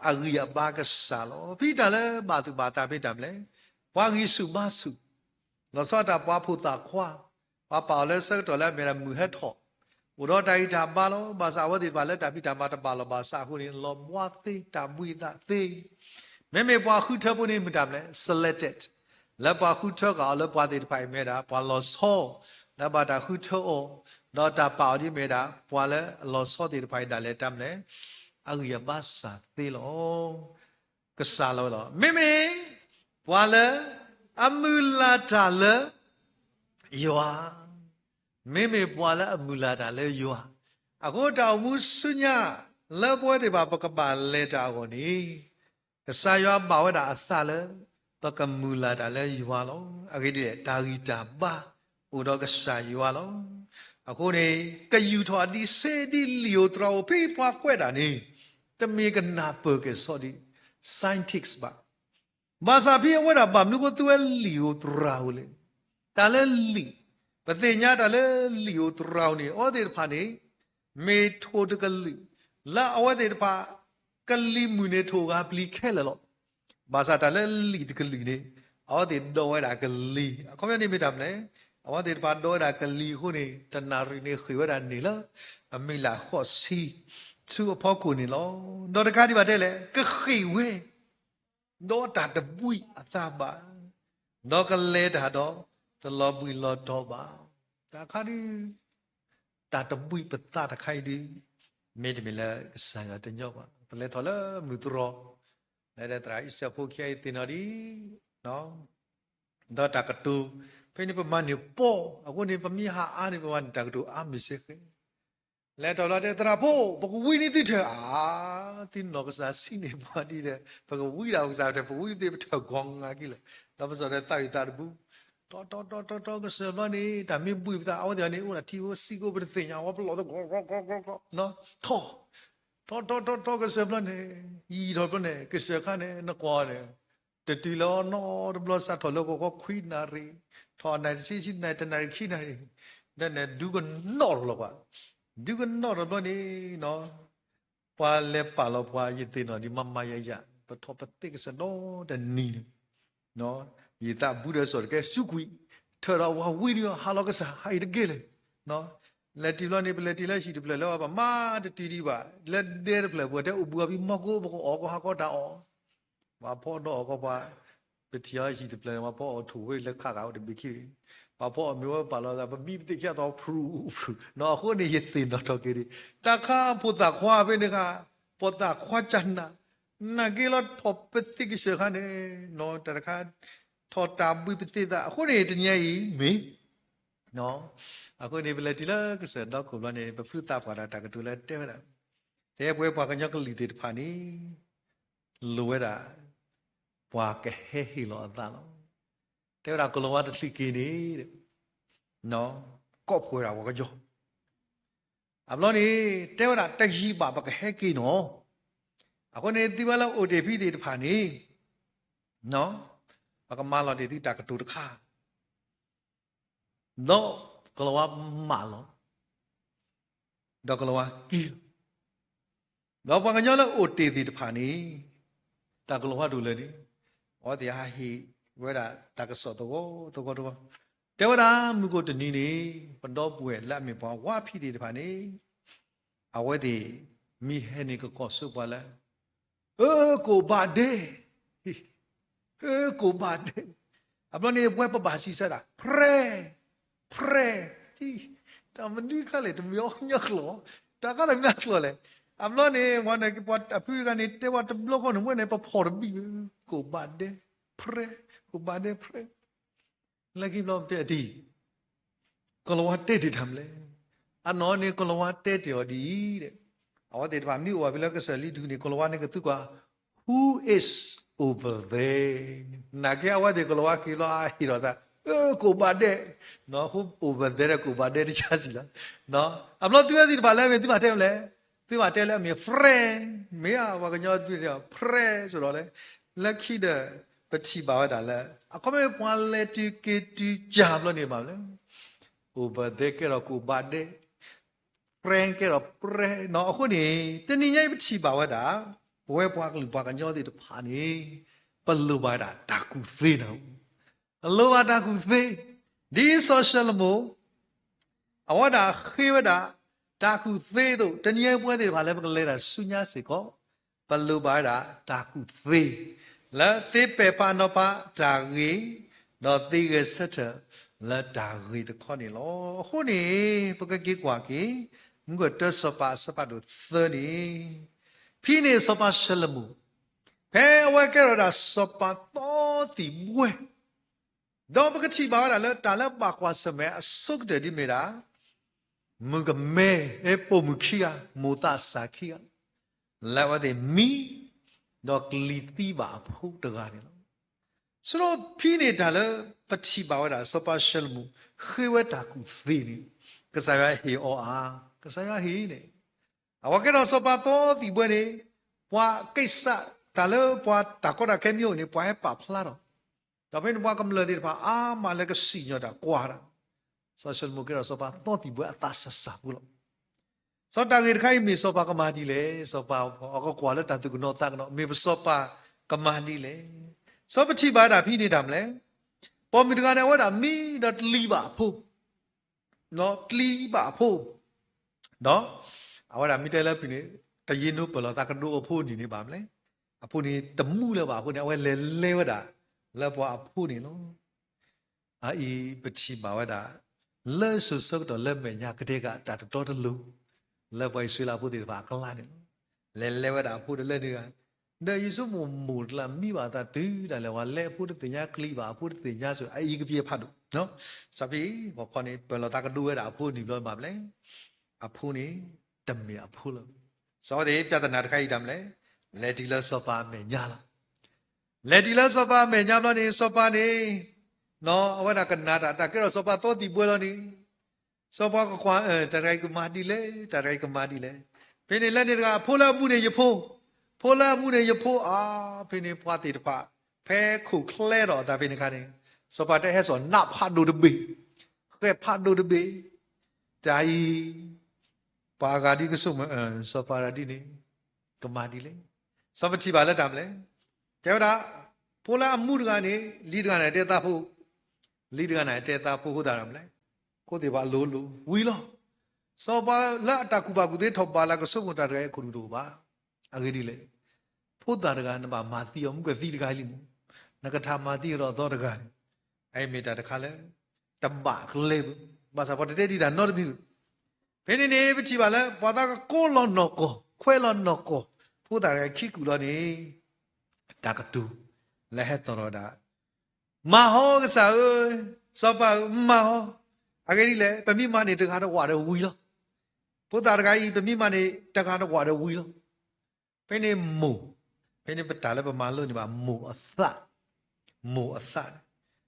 အဂံၢ်အဘါကစၢ်လီၤ. ဖဲတၢ်လၢဘၣ်သူၣ်ဘၣ်သးဖဲတၢ်မနုၤလဲၣ်, ပှၤဂံၢ်ဆူၣ်ဘါဆူၣ် လီၤဆီဒၣ်တၢ်ပှၤဖိသၣ်ခွါ, ပှၤပာ်အီၤလၢဆၢကတီၢ်လၢအမ့ၢ်ဒၣ်မုၢ်ဟဲထီၣ်, အိၣ်ဒီးတၢ်ဂံၢ်တၢ်ဘါလီၤ. ဘၣ်ဆၣ်အဝဲသ့ၣ်တဖၣ်လၢတၢ်ဖံးတၢ်မၤတဘၣ်လီၤဘၣ်ဆၣ်အဃိန့ၣ် လီၤဘှါသ့ တၢ်ဘှံးအသးသ့. မ့မ့ၢ်ပှၤဃုထၢဖိန့ၣ်မ့ၢ်တၢ်မနုၤလဲၣ်, selected, လၢပှၤဃုထၢဃာ်အီၤလၢပှၤသ့ၣ်တဖၣ်အံၤမ့ၢ်ဝဲဒၣ် ပှၤလီၤဆီ လၢဘၣ်တၢ်ဃုထၢအီၤ, ဒီးတၢ်ပာ်အီၤဒ်မ့ၢ်ဝဲဒၣ် ပှၤလၢအလီၤဆီသ့ၣ်တဖၣ်အံၤဒၣ်လဲာ်တၢ်မနုၤလဲၣ်, အဂံၢ်အဘါစၢ်သ့လီၤ. ကစၢ်လီၤဝဲလီၤ. မ့မ့ၢ် ပှၤလၢအမုၢ်လၢ်တၢ်လၢယွၤ, မ့မ့ၢ်ပှၤလၢအမုၢ်လၢ်တၢ်လၢယွၤ, အဃိတၢ်အိၣ်မူဆူညါ လၢပဝဲသ့ၣ်တဖၣ်ပကဘၣ်လဲၤတၢ်အဂီၢ်န့ၣ် ကစၢ်ယွၤဘၣ်ဝဲဒၣ်အသးလၢ ပကမုၢ်လၢ်တၢ်လၢယွၤလီၤ. အဂ့ၢ်ဒ်လဲၣ်, တၢ်ဂံၢ်တၢ်ဘါအိၣ်ဒီးကစၢ်ယွၤလီၤ. အဃိန့ၣ် ကယူာ်ထီၣ်အဒံးစ့ဒ်လံာ်ဧိၤသရၣ်ဧိၤ ဖဲပှၤကွဲးတၢ်န့ၣ် တမ့ၢ်ကနၢ်ပၢၢ်က့ၤစီဒံး scientist ဘၣ်. ဘၣ်ဆၣ်ဖဲအဝဲဒၣ်ဘၣ်မနုၤဃိသူဝဲလံာ်ဧိၤသရၣ်ဧိၤလဲၣ်. တၢ်လၢလံာ်, ပသ့ၣ်ညါတၢ်လၢလံာ်ဧိၤသရၣ်ဧိၤန့ၣ် အဝဲသ့ၣ်တဖၣ်န့ၣ် မ့ၢ်ထိၣ်တကလုာ် လၢအဝဲသ့ၣ်တဖၣ် ကလံၤမုၢ်န့ၣ်ထိၣ်ဂၤပျံၤခဲလၢာ်လီၤ. ဘၣ်ဆၣ်တၢ်လၢလံာ်တကလုာ်န့ၣ် အဝဲသ့ၣ်ဒိးဝဲဒၣ်ကလံၤ, အခီပညီန့ၣ်မ့ၢ်တၢ်မနုၤလဲၣ်, အဝဲသ့ၣ်တဖၣ်ဒိးဝဲဒၣ်ကလံၤအဃိန့ၣ် တနၣ်ရံၣ်န့ၣ်ဃ့ၢ်ဝဲဒၣ်န့ၣ်လၢ အမံၤလၢ်ဃိးဆံ ဆူအဖီခိၣ်န့ၣ်လီၤ. ဒီးတကးဒံးဘၣ်တဲလဲၣ်, ကဃ့ၢ်ဝဲ ဒီးတၢ်တဘှံးအသးဘၣ်, ဒီးကလဲၤတၢ်ဒီးတလီၤဘှံးလီၤတီၤဘၣ်. တၢ်ခါဒုး တၢ်တဘှံးပသးတခါအံၤဒုး မ့တမ့ၢ်လၢကစၢ်ယွၤတညီဘၣ်. ပလဲၤထီၣ်လၢမုၢ်တြီၤ လၢသရၣ်အံၣ်စရ့လးဖိခံဂၤအံၤသ့ၣ်နီၣ်ဒံး ဒီးတၢ်ကတိၤ ဖဲန့ၣ်ပမၤန့ၢ်ပီၢ်, အဃိန့ၣ် ပမ့ၢ်ဟးအါန့ၣ် ပမၤန့ၢ်တၢ်ကတိၤအါမ့ၢ်စ့ၢ်ကီး. လဲၤထီၣ်ဘျီတဲ သရၣ်ဖိ, ပကဝံနံသုထၢၣ်ဧါ, သုနီၢ်ကစၢ်ဆံးန့ၢ်ပှၤဒ်ဒီး ပကဝံဒၣ်ပကစၢ်ထၢၣ်, ပဝံပသ့ၣ်ပထၢၣ်ဂီၤငါက့ၤလဲၣ်. ဒီးပစီၣ်ဒီးသးဝံၣ်သးတဘူ, တီတီတီတီတီကစၢၢ်ဘျီန့ၣ် တၢ်မ့ၢ်ဘှံးပသး အဝဲသ့ၣ်န့ၣ် အိၣ်ဒၣ်ထံဖိစံးကိၣ်ပတသ့ၣ်ညါ, အဝဲပလီၢ်သဂီၤဂီၤဂီၤဂီၤဂီၤ, ထီၣ်, ထီၣ်ထီၣ်ထီၣ်ထီၣ်ကစၢၢ်ဘျီန့ၣ်, ယံာ်ထီၣ်ဘျီန့ၣ် ကစၢၢ်ခါန့ၣ် နကွၢ်န့ၣ် တတုၤလၢအီၤနီတဘျီ စးထီၣ်လၢဂီၤဂီၤခွံနၣ်ရံၣ်, ထီၣ်နၣ်ရံၣ်တဆံ ဆံနၣ်ရံၣ် တနၣ်ရံၣ်ခံနၣ်ရံၣ်, ဒီးန့ၣ် ဒုကနီၣ်ထီၣ်လီၤပှၤ, ဒုကနီၣ်ထီၣ်ဘျီန့ၣ်နီၤ ပှၤလဲၤပာ်လီၤပှၤ ယသ့ၣ်နီၣ်ဒံးမၤမၤယၤယၤ, ပထီၣ်ပသ့ကစၢၢ်ဒီတနံၤန့ၣ် ယသးဘူးဒီးစီၣ်တကဲစူးကွံာ်, ထၢၣ်ဒီးဝၤဝံဒံး ဟးလီၤကစၢ် ဟးအံၤတက့ၢ်လဲၣ်. လဲၤတုၤဘျီန့ၣ် ပလဲၤတုၤလၢဟံၣ်တဖျၢၣ်လၢပမၤတတုၤဒံးဘၣ်, လၢဒဲတဖျၢၣ်ပူၤတဲအိၣ်ဘူးအီၤဖဲမီၢ်ကိၣ် ပကအီၣ်ကီဟးကီတၢ်အီၣ်, ပှၤဖီဒီးအီၣ်ကီပှၤ, ပထံၣ်အီၤဟံၣ်တဖျၢၣ်န့ၣ် ပှၤဖီအီၣ်ထိၣ်ဝဲလၢခးဂၤအိၣ်တဘ့ၣ်ခံ, ပှၤဖီအီၣ်မ့ၢ်ဝဲပာ်လီၤသး ပမံပသ့ၣ်ခံသီဖရူဖရူနီၤ, အဃိန့ၣ် ယသ့ၣ်နီၣ်ထီၣ်က့ၤဒံး, တၢ်ခါဖိသၣ်ခွါဖဲန့ၣ်ခါ, ဖိသၣ်ခွါကနၣ်, နာ်က့ၤလီၤထီၣ်ပသ့ကစၢၢ်ခါန့ၣ်, တၢ်တခါ, ထီၣ်တၢ်ဘှံးပသ့ၣ်သး အဃိန့ၣ် တနံၤအံၤမ့ၢ် အဃိန့ၣ် ပလဲၤတုၤလၢကစၢၢ်ဒီခိၣ်ဘျီန့ၣ် ပဖုသးပှၢ်ဒီးတၢ်ကတိၤလၢတဲဝဲဒၣ်, တဲပဝဲပှၤကညီကလုာ်သ့ၣ်တဖၣ်န့ၣ် လိၣ်ဝဲဒၣ် ပှၤကဟဲဟ့ၣ်လီၤအသးလီၤ. တဲဝဲဒၣ်ကလီၤဝါတချုးက့ၤန့ၣ်, ကိးဖှိၣ်ဝဲဒၣ်ပှၤကညီ, အဘျီန့ၣ် တဲဝဲဒၣ်တယံာ်ဘၣ်ပကဟဲက့ၤနီၤ, အဃိန့ၣ် သုဝဲလၢအိၣ်တ့ၢ်ဖဲသ့ၣ်တဖၣ်န့ၣ်, ပကမၤလီၤတ့ၢ်သုတၢ်ကတိၤတခါ ဒီးကလီၤဝါမၢလီၤ, ဒီးကလီၤဝါက့ၤလီၤ, ဒီးပှၤကညီလၢအိၣ်တ့ၢ်သ့ၣ်တဖၣ်န့ၣ်, တၢ်ကလီၤဝါဒိၣ်လၢာ်န့ၣ်, အဝဲသ့ၣ်ဟးဟ့ၣ်ဝဲဒၣ်တၢ်ကစီၣ်သဝီသဝီသဝီ, တဲဝဲဒၣ်မုၢ်ကိၣ်တနံၤန့ၣ် ပဒီပုၢ်ဝဲၢ်လၢအမ့ၢ်ပှၤဝါဖံးသ့ၣ်တဖၣ်န့ၣ်, အဝဲသ့ၣ်မ့ၢ်ဟဲန့ၣ်ကကိးဆိပှၤလၢ ဧၢ, ကိးဘၣ်ဒဲး, ဧၢ, ကိးဘၣ်ဒဲး, အဘျီန့ၣ် ပဝဲပဘၣ်စံးဆၢဒၣ် prayer, prayer, တၢ်မနုၤတခါလဲၣ် တမ့ၢ်အီၤကညီကျိာ်, တၢ်ခါတမ့ၢ်အကျိာ်လဲၣ်, အဘျီန့ၣ် ပှၤန့ၣ် ပှၤအဖုတဂၤန့ၣ် တဲဝဲတဘျီဃီန့ၣ် ဝဲန့ၣ် ပဖီၣ်တဘံၣ်, ကိးဘၣ်ဒဲး, prayer, ကိးဘၣ်ဒဲး prayer လၢခံဘျီတဲဒ်အံၤ, ကလီၤဝါတဲတ့ၢ်တၢ်မနုၤလဲၣ်, အနီၢ်န့ၣ် ကလီၤဝါတဲတ့ၢ်အီၤဒ်အံၤ, အဝဲသ့ၣ်တဖၣ်မ့ၢ်အိၣ်ဘၣ်ဖဲလၢကစၢၢ်လံတဟူန့ၣ် ကလီၤဝါန့ၣ်ကသူကွၢ်, Who is over there? နာ်က့အဝဲသ့ၣ်ကလီၤဝါက့ၤဘျီအဟ့ၣ်ဒီးသး, ဧၢ, ကိးဘၣ်ဒဲး, ဧၢ, over there ဒီးကိးဘၣ်ဒဲးတဆါစံၣ်လီၤ, အဘျီသုဝဲသ့ၣ်တဖၣ်လၢအမ့ၢ်သုဘၣ်တဲမနုၤလဲၣ်, သုဘၣ်တဲလၢအမ့ၢ် friend, မ့ၢ်ဧါ ပှၤကညီတဖုန့ၣ် friend စ့ၢ်ဒီးလဲၣ်, လၢခံဒီး ပထံၣ်ဘၣ်ဝဲဒၣ်လၢ အခီပညီပှၤလဲၤတုၤက့ၤတုၤကၢ်ဘျီန့ၣ်ဘၣ်မနုၤလဲၣ်, over there ကဲထီၣ်ကိးဘၣ်ဒဲး, friend ကဲထီၣ် friend နီၤ, အဃိန့ၣ် တနံၤညါအံၤပထံၣ်ဘၣ်ဝဲဒၣ် ပဝဲပှၤကလုာ်ပှၤကညီသ့ၣ်တဖၣ်န့ၣ် ပလိၣ်ဘၣ်ဝဲဒၣ်တၢ်ကူၣ်သ့နီၤ, လိၣ်ဘၣ်တၢ်ကူၣ်သ့, ဒ်စီၤၡလိၤမိၣ် အဝဲဒၣ်ဃ့ဝဲဒၣ် တၢ်ကူၣ်သ့အသိး တနံၤညါအံၤပဝဲသ့ၣ်တဖၣ်လၢပကလဲၤတၢ်ဆူညါစ့ၢ်ကီး ပလိၣ်ဘၣ်ဝဲဒၣ်တၢ်ကူၣ်သ့ လၢသ့ပဲာ်ဖးနီၤဖးတၢ်ဂ့ၤ, ဒီးသ့ဂဲၤဆၢထၢၣ်လၢတၢ်ဂ့ၤတခီန့ၣ်လီၤ. အဃိန့ၣ် ပကက့ၤကွၢ်က့ၤ မူကတၢၢ်စီၤပၤအဆၢဖးဒိၣ်သၢန့ၣ်, ဖဲန့ၣ်စီၤပၤၡလိၤမိၣ် ဖဲအဝဲကဲထီၣ်ဒၣ်စီၤပၤသီသံၣ်ဘှဲ ဒီးပကထံၣ်ဘၣ်ဝဲဒၣ်လၢတၢ်လၢဘၣ်ကွၢ်ဆၢၣ်မဲာ်အဆိကတၢၢ်ဒ်မ့ၢ်ဒၣ် မုၣ်ကမဲ ပိာ်မုၣ်ခံဂၤ မိၢ်သးစၢ်ခံဂၤ လၢအဝဲသ့ၣ်မံ ဒီးကလံၤသံဘၣ်အဖိတဂၤန့ၣ်လီၤ. ဆိဒီးဖဲန့ၣ်တၢ်လၢပထံၣ်ဘၣ်ဝဲဒၣ် စီၤပၤၡလိၤမိၣ် ဃ့ဝဲတၢ်ကူၣ်သ့န့ၣ် ကစၢ်ယွၤဟ့ၣ်အီၤဧါ, ကစၢ်ယွၤဟ့ၣ်န့ၣ် အဝဲကဲထီၣ်စီၤပၤသီသံၣ်ဘှဲန့ၣ် ပှၤကိစ္စ တၢ်လၢပှၤတၢ်ကီတၢ်ခဲမ့ၢ်အိၣ်န့ၣ် ပှၤဟဲပာ်ဖျါထီၣ်, ဒီးဖဲန့ၣ်ပှၤကမျၢၢ်သ့ၣ်တဖၣ်အါမးလၢကစံၣ်ညီၣ်တၢ်ကွၢ်တၢ်, စီၤၡလိၤမိၣ်ကဲထီၣ်စီၤပၤသီသံၣ်ဘှဲအသးစၢ်စၢ်ဖိလီၤ. စီၤတၢ်ဂ့ၢ်တခါအံၤမ့ၢ်စီၤပၤကမၤဒ်လဲၣ်, စီၤပၤအကကွၢ်လၢတၢ်သူၣ်ကနိးသးကနိး မ့ၢ်ပစီၤပၤကမၤဒ်လဲၣ်. စီၤပထံၣ်ဘၣ်တၢ်ဖဲန့ၣ်တၢ်မနုၤလဲၣ်, ပိာ်မုၣ်တဂၤန့ၣ် အဝဲဒၣ်မံဒီးတလံၤဘၣ်အဖိ တလံၤဘၣ်အဖိ, ဒီးအဝဲဒၣ်မ့ၢ်တဲလၢဖုၣ်န့ၣ် တယ့ၤနိပၢၢ်လီၤသးကဒိအဖိန့ၣ်န့ၣ်ဘၣ်မနုၤလဲၣ်, အဖိန့ၣ်တမူလၢၤဘၣ်အဃိန့ၣ် အဝဲလဲၤလဲဝဲဒၣ်လၢပှၤအဖိန့ၣ်လီၤ. အအံၤပထံၣ်ဘၣ်ဝဲဒၣ် လၢစိၤဆၢကတီၢ်လၢမဲာ်ညါကတဲာ်ကတီၤတၢ်တတီတလိၤ လၢပှၤအံၣ်စရ့လးဖိသ့ၣ်တဖၣ်အကျါန့ၣ်လီၤ. လဲၤလဲဝဲဒၣ်အဖိတလၢန့ၣ်ဂၤ ဒီးယဆိကမိၣ်မိၢ်တကျါမံဘၣ်အသးတုၤဒၣ်လဲာ် ပှၤလဲၤအဖိတသ့ၣ်ညါ ကျံၤဘၣ်အဖိတသ့ၣ်ညါ ဆိအအံၤကပၤဖးဒိၣ်, စီၤပ့ၤ ပှၤခီန့ၣ် ပၢၤလီၤသးကဒိဝဲဒၣ်အဖိအနံၣ်ဘျီဘၣ်ဖဲလဲၣ်, အဖိန့ၣ် တမ့ၢ်အဖိလီၤ. စီၤပ့ၤ ပြဿနာတခါအံၤတၢ်မနုၤလဲၣ်, လဲၤတုၤလၢစီၤပၤအမဲာ်ညါလီၤ. လဲၤတုၤလၢစီၤပၤအမဲာ်ညါဘျီန့ၣ် စီၤပၤန့ၣ် အဝဲဒၣ်ကနၣ်တၢ် တၢ်ကဲထီၣ်စီၤပၤသီသံၣ်ဘှဲလီၤန့ၣ်, စီၤပၤကွၢ်ကွၢ် တၢ်တဂၤအံၤကမၤဒ်လဲၣ်, တၢ်တဂၤအံၤကမၤဒ်လဲၣ်. ဖဲန့ၣ်လၢန့ၣ်တဂၤ ဖိလၢအမူန့ၣ်ယဖိ, ဖိလၢအမူန့ၣ်ယဖိဧါ. ဖဲန့ၣ်ပှၤသ့ၣ်တဖၣ် ဖဲခိၣ်ချၢထီၣ်အသးဖဲန့ၣ်အခါန့ၣ် စီၤပၤတဟဲစိာ်နးဖးဒိၣ်တဘ့ၣ်, ဃဲးဖးဒိၣ်တဘ့ၣ်, တၢ်အံၤ ပှၤအဂၤဒ်ကဆိကမိၣ် စီၤပၤတဂၤဒ်န့ၣ် ကမၤဒ်လဲၣ်. စီၤပၤထံၣ်ဘၣ်လၢတၢ်မနုၤလဲၣ်, တဲဝဲဒၣ် ဖိလၢအမူတဂၤန့ၣ် လံၤတဂၤန့ၣ်တဲသးဖိ, လံၤတဂၤန့ၣ်တဲသးဖိအဃိသတးမနုၤလဲၣ်, ခိၣ်သ့ၣ်တဖၣ်လိၤလိၤဝံၤလီၤ. စီၤပၤလၢအတၢ်ကူၣ်ဘၣ်ကူၣ်သ့ထီၣ်ဘၣ်လၢကဆိကမိၣ်တၢ်တဂၤအံၤအခိၣ်ဒူၣ်တအိၣ်ဘၣ်. အဂ့ၢ်ဒ်လဲၣ်, ဖိသၣ်တဂၤနဘၣ်မၤသံအီၤ မုၢ်ကသံတဂၤလံမး, နကထးမၤသံကဒီးအသီတဂၤန့ၣ်, အအံၤမ့ၢ်တၢ်တခါလၢ တဘၣ်ကျဲဘၣ်, ဘၣ်ဆၣ်ပှၤတတဲဒံးတၢ်နီတမံၤဘၣ်. ဖဲန့ၣ်န့ၣ် ပထံၣ်ဘၣ်လၢ ပှၤသးကကိးလီၤနီၢ်ကီၢ် ခွဲးလီၤနီၢ်ကီၢ် ဖိသၣ်တဂၤခံကူာ်လီၤန့ၣ်, တၢ်ကတိၤလၢဟဲသီၣ်ထီၣ်ဝဲဒၣ်, မၤဟီကစၢ်ဧၢ, စီၤပၤဧၢ မၤဟီ, အဂ့ၢ်ဒ်လဲၣ် ပမ့ၢ်မၤန့ၢ်တဂၤတဝးဒီးဝံၤလီၤ. ဖိသၣ်တဂၤအံၤ ပမ့ၢ်မၤန့ၢ်တဂၤတဝးဒီးဝံၤလီၤ. ဖဲန့ၣ်မိၢ်, ဖဲန့ၣ်ပတၢ်လၢပမၤလိန့ၢ်ဘၣ်မိၢ်အသး, မိၢ်အသးန့ၣ်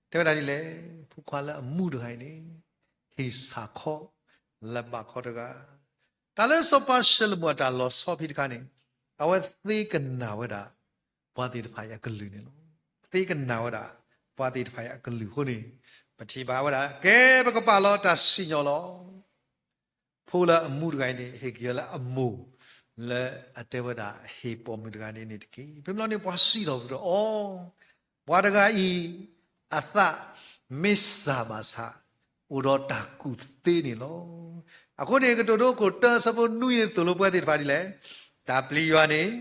တဲဝဲဒၣ်ဒ်လဲၣ်, ဖိခွါလၢအမူတဂၤအံၤန့ၣ် ဟ့ၣ်ဆၣ်ခီလၢဘးခီတဂၤ. တၢ်လၢစီၤပၤၡလိၤမိၣ်အတၢ်လီၤဆီဖဲတခါန့ၣ်, အဝဲသ့ကနၣ်ဝဲဒၣ် ပှၤသ့ၣ်တဖၣ်အံၤအကလုၢ်န့ၣ်လီၤ. သ့ကနၣ်ဝဲဒၣ် ပှၤသ့ၣ်တဖၣ်အံၤအကလုၢ်အဃိန့ၣ်, ပထံၣ်ဘၣ်ဝဲဒၣ် ကဲပကပာ်လီၤတၢ်စံၣ်ညီၣ်လီၤ. ဖိလၢအမူတဂၤအံၤန့ၣ် ဟ့ၣ်က့ၤလၢအမိၢ် လၢအတဲဝဲဒၣ်ဟ့ၣ်ပိာ်မုၣ်တဂၤန့ၣ်န့ၣ်တက့ၢ်. ဖဲမ့ၢ်လီၤန့ၣ် ပှၤစံးထီၣ်ပတြၢၤအီၤ, ပှၤတဂၤအံၤ အသးမ့ၢ်စၢ်ဘၣ်ဆၣ် အိၣ်ဒီးတၢ်ကူၣ်သ့န့ၣ်လီၤ. အဃိန့ၣ် ကတိၤဒိခိၣ်တၢအဆၢဖိနွံန့ၣ်သိၣ်လိပဝဲသ့ၣ်တဖၣ်ဒ်လဲၣ်, တၢ်ပျံၤယွၤန့ၣ်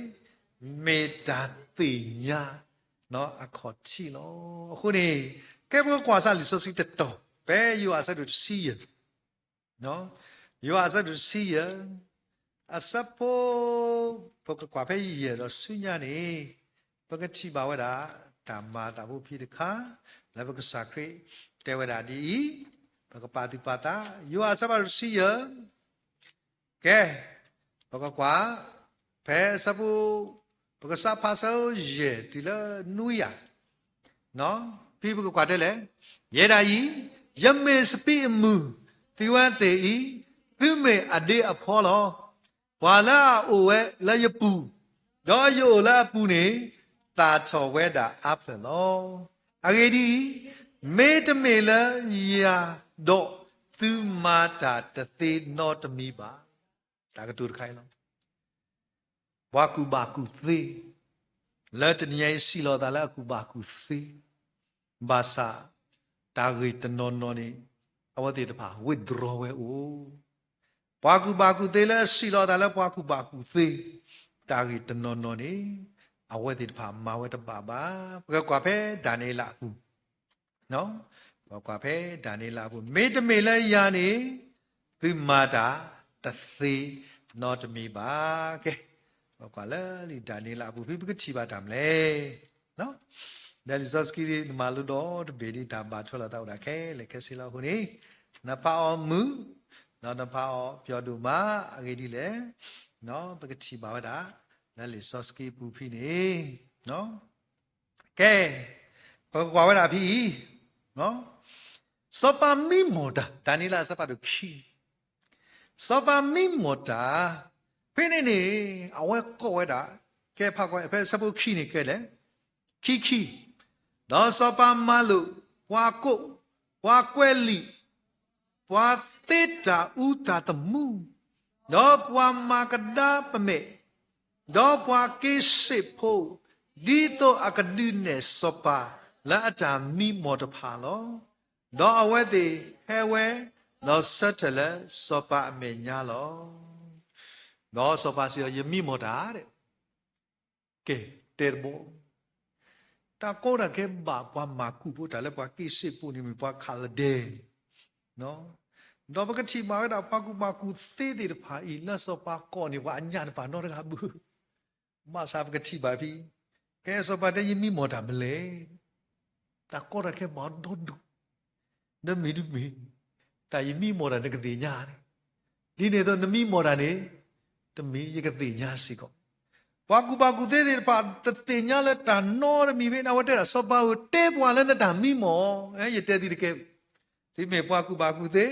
မ့ၢ်တၢ်သ့ၣ်ညါ အခီၣ်ထံးလီၤ. အဃိန့ၣ် ကဲပကကွၢ်စၢ်လံာ်စီဆှံတတီၤ ဖဲယိၤဟၣ်အဆၢဒိၣ်တဆံယဲၢ် ယိၤဟၣ်အဆၢဒိၣ်တဆံယဲၢ် အဆၢဖိ ပကကွၢ်ဖဲယဲၢ်ဒီးဆူညါန့ၣ် ပကထံၣ်ဘၣ်ဝဲဒၣ် တၢ်မၤအသးဖိဖဲတခါ လၢပကစၢ်ခရံာ်တဲဝဲဒၣ်ဒ်အံၤ, ပကပာ်သူၣ်ပာ်သး ယိၤဟၣ်အဆၢဒိၣ်တဆံယဲၢ် ကဲ, ပကကွၢ် ဖဲအဆၢဖိ ပကစးဖးဆၢယဲၢ်တုၤလၢနွံယၤ, ဖဲပကကွၢ်တဲလဲၣ်, ယဲဒၣ်အံၤ ယမ့ၢ်စပံးအမုၢ်, သုဝဲသ့ၣ်အံၤ သုမ့ၢ်အဒ့အဖီလီၤ. ပှၤလၢအအိၣ်ဝဲလၢယပူၤ, ဒီးယအိၣ်လၢအပူၤန့ၣ် သၣ်ထီၣ်ဝဲဒၣ်အါဖျၢၣ်လီၤ. အဂ့ၢ်ဒ်အံၤ, မ့တမ့ၢ်လၢယၤဒီး သုမၤတၢ်တသ့နီတမံၤဘၣ်. တၢ်ကတိၤတခါအံၤလီၤ. ပှၤကူၣ်ဘၣ်ကူၣ်သ့ လၢတနံၤအံၤစံးလီၤသးလၢအကူၣ်ဘၣ်ကူၣ်သ့, ဘၣ်ဆၣ် တၢ်ဂ့ၢ်တနီၤနီၤန့ၣ် အဝဲသ့ၣ်တဖၣ် withdraw ဝဲအိၣ်. ပှၤကူၣ်ဘၣ်ကူၣ်သ့လၢအစံးလီၤသးလၢပှၤကူၣ်ဘၣ်ကူၣ်သ့ တၢ်ဂ့ၢ်တနီၤနီၤန့ၣ် အဝဲသ့ၣ်တဖၣ်မၤဝဲတဘၣ်ဘၣ်. ပကကွၢ်ဖဲဒၤနံးယ့လးအပူၤ ပကွၢ်ဖဲဒၤနံးယ့လးအပူၤ, မ့တမ့ၢ်လၢယၤန့ၣ် သုမၤတၢ်တသ့နီတမံၤဘၣ်. ကဲ, ပကွၢ်လၢလံာ်ဒၤနံးယ့လးအပူၤ ဖဲပကထံၣ်ဘၣ်တၢ်မနုၤလဲၣ်. ဒီးလံာ်စီဆှံ နမၤလိဒီတဘ့ၣ်ဒ်တၢ်ဘၣ်ထွဲလိာ်သးအိၣ်ဒၣ်ခဲလၢာ်ခဲဆ့လီၤအဃိန့ၣ်, နဖးအီၤမုာ်, ဒီးနဖးအီၤပျီဒိၣ်မး အဂ့ၢ်ဒ်လဲၣ်, ပကထံၣ်ဘၣ်ဝဲဒၣ် လၢလံာ်စီဆှံအပူၤဖဲန့ၣ် ကဲ, ပကကွၢ်ဝဲဒၣ်ဖဲအံၤ, စီၤပၤမံမီၢ်တၢ်, ဒၤနံးယ့လးအဆၢဖးဒိၣ်ခံ, စီၤပၤမံမီၢ်တၢ်, ဖဲန့ၣ်န့ၣ် အဝဲကိးဝဲဒၣ်, ကဲဖးကွၢ်ဖဲအဆၢဖိခံန့ၣ်ကဲလဲၣ်, ခံခံ, ဒီးစီၤပၤမၤလိာ် ပှၤကိး, ပှၤကွဲးလံာ်, ပှၤသ့တၢ်အူတၢ်သမူ, ဒီးပှၤမၤကဒါပမဲာ်, ဒီးပှၤက့စ့ၣ်ဖိ, ဒ်သိးအကဒုးနဲၣ်စီၤပၤလၢအတၢ်မံမီၢ်တဖၣ်လီၤ. ဒီးအဝဲသ့ၣ်ဟဲဝဲ, ဒီးဆၢထၢၣ်လၢစီၤပၤအမဲာ်ညါလီၤ. ဒီးစီၤပၤစံးအီၤ ယမံမီၢ်တၢ်, ကဲ, တဲတဘီ, တၢ်ကိးတၢ်ခဲဘၣ်ပှၤမၤကူၣ်ဖိတၢ်လၢပှၤက့စ့ၣ်ဖိန့ၣ်မ့ၢ်ပှၤခးလဒဲ, ဒီးပကထံၣ်ဘၣ်ဝဲဒၣ်ပှၤကူၣ်ဘၣ်ကူၣ်သ့သ့ၣ်တဖၣ်အံၤ လၢစီၤပၤကိးန့ၣ် ပှၤအညၣ်တဖၣ်နီတဂၤဘၣ်. ဘၣ်ဆၣ်ပကထံၣ်ဘၣ်ဖဲ ကဲစီၤပၤတဲ ယမံမီၢ်တၢ်မနုၤလဲၣ်. တၢ်ကီတၢ်ခဲမၤဒီဒူၣ်, နမ့ၢ်တမ့ၢ် တၢ်ယမံမီၢ်တၢ်နကသ့ၣ်ညါန့ၣ်, ဒ်န့ၣ်အသိး နမံမီၢ်တၢ်န့ၣ် တမ့ၢ်ယကသ့ၣ်ညါစ့ၢ်ကီး. ပှၤကူၣ်ဘၣ်ကူၣ်သ့သ့ၣ်တဖၣ် တသ့ၣ်ညါလၢတၢ်နီတမံၤဖဲန့ၣ် အဝဲတဲဒၣ် စီၤပၤဧၢ တဲပှၤလၢနတၢ်မံမီၢ်, ယတဲသုတကဲ သုမ့ၢ်ပှၤကူၣ်ဘၣ်ကူၣ်သ့,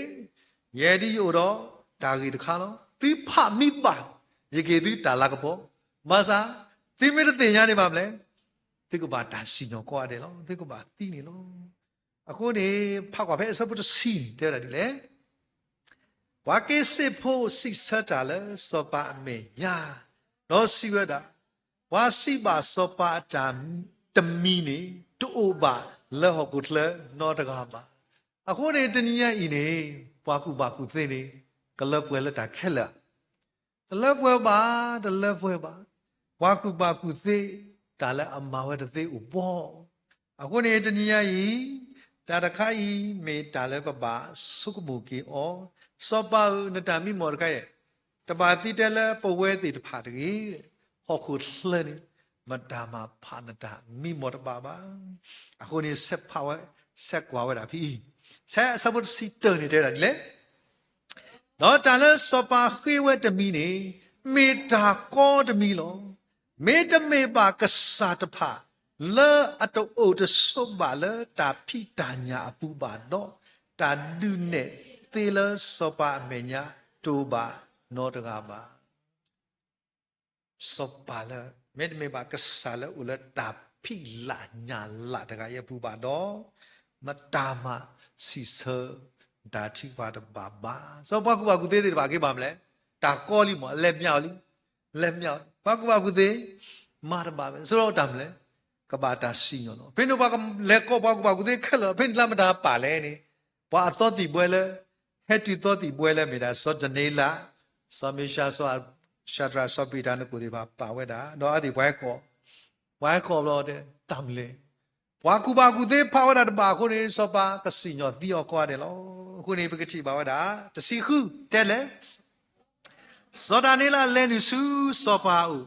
ယဲဒၣ်ယအိၣ်ဒီးတၢ်ဂ့ၢ်တခါလီၤ. သုဖးမံဘၣ် ယက့ၤသုတၢ်လၤကပီၤ, ဘၣ်ဆၣ် သုမ့ၢ်တသ့ၣ်ညါန့ၣ်ဘၣ်မနုၤလဲၣ်, သုကဘၣ်တၢ်စံၣ်ညီၣ်ကိးဂၤဒဲးလီၤ. သုကဘၣ်သံန့ၣ်လီၤ. အဃိန့ၣ် ဖးကွၢ်ဖဲအဆၢဖိတဆံန့ၣ် တဲဝဲဒၣ်ဒ်လဲၣ်. ပှၤက့ၤစ့ၣ်ဖိစံးဆၢတၢ်လၢစီၤပၤအမဲာ်ညါ, ဒီးစံးဝဲဒၣ်, ပှၤစံးဘၣ်စီၤပၤအတၢ်တမံၤန့ၣ် တအိၣ်ဘၣ်လၢဟီၣ်ခိၣ်ချၢနီတဂၤဘၣ်. အဃိန့ၣ် တနံၤညါအံၤန့ၣ် ပှၤကူၣ်ဘၣ်ကူၣ်သ့န့ၣ် ကလၢပှဲၤလၢတၢ်ခဲလၢာ် တလၢပှဲၤဘၣ်, တလၢပှဲၤဘၣ်. ပှၤကူၣ်ဘၣ်ကူၣ်သ့ တၢ်လၢအမၤဝဲတသ့အိၣ်ဘၣ်. အဃိန့ၣ် တနံၤညါအံၤ တၢ်တခါအံၤ မ့ၢ်တၢ်လၢပဘၣ်ဆိကမိၣ်က့ၤအီၤ, စီၤပၤဧၢ နတၢ်မံမီၢ်တခါအံၤ တဘၣ်သံတဲလၢပဝဲသ့ၣ်တဖၣ်တဂ့ၤ. ဟီၣ်ခိၣ်ချၢန့ၣ် မတၤမၤဖးနတၢ်မံမီၢ်တဘၣ်ဘၣ်. အဃိန့ၣ် ဆဲးဖးဝဲ, ဆဲးကွၢ်ဝဲဒၣ်ဖဲအံၤ, ဆဲးအဆၢဖိတဆံတၢန့ၣ် တဲဝဲဒၣ်ဒ်လဲၣ်. ဒီးတၢ်လၢစီၤပၤဃ့ဝဲတမံၤန့ၣ် မ့ၢ်တၢ်ကီတမံၤလီၤ. မ့တမ့ၢ်ဘၣ်ကစၢ်တဖၣ် လၢအတအိၣ်တဆိးဘၣ်လၢတၢ်ဖံးတၢ်ညၣ်အပူၤဘၣ်ဒီး, တၢ်ဒုးနဲၣ်သ့လၢစီၤပၤအမဲာ်ညါတအိၣ်ဘၣ်နီတဂၤဘၣ်. စီၤပၤလၢ မ့တမ့ၢ်ဘၣ်ကစၢ်လၢအိၣ်လၢတၢ်ဖံးလၢ်ညၣ်လၢ်တဂၤအံၤ အပူၤဘၣ်ဒီး, မတၤမၤစံးဆၢတၢ်ထုကဖၣ်တဘၣ်ဘၣ်. စီၤပၤကူၣ်ဘၣ်ကူၣ်သ့သ့ၣ်တဖၣ်က့ၤဘၣ်မလဲၣ်, တၢ်ကီလံမး, လဲၤမၠးအီၤလံ, လဲၤမၠးအီၤ, ပှၤကူၣ်ဘၣ်ကူၣ်သ့ မၤတဘၣ်ဘၣ်, ဆိဒီးတၢ်မလဲၣ်, ကဘၣ်တၢ်စံၣ်ညီၣ်လီၤ. ဖဲန့ၣ်ပှၤလဲၤကိးပှၤကူၣ်ဘၣ်ကူၣ်သ့ခဲလၢာ်, ဖဲန့ၣ်လၢမတၤပာ်လဲၣ်န့ၣ်, ပှၤအသီသံၣ်ဘှဲလၢ ဟဲတုၤသီသံၣ်ဘှဲလၢမ့ၢ်ဒၣ် စီၤဒၤနံးယ့လး, စီၤမ့ၡး, စီၤၡၤဒြး, စီၤပ့းတရူးန့ၣ် ကိးသ့ၣ်တဖၣ်ပာ်ဝဲဒၣ်, ဒီးအဝဲသ့ၣ်ပှၤဟဲကိး, ပှၤဟဲကိးဘျီတဲ တၢ်မလဲၣ်, ပှၤကူၣ်ဘၣ်ကူၣ်သ့ဖးဝဲဒၣ်တဘၣ်အဃိန့ၣ် စီၤပၤကစံၣ်ညီၣ်သံအီၤကိးဂၤဒဲးလီၤ. အဃိန့ၣ် ပကထံၣ်ဘၣ်ဝဲဒၣ် တဆံဃု တဲလဲၣ် စီၤဒၤနံးယ့လးလဲၤနုာ်ဆူစီၤပၤအအိၣ်,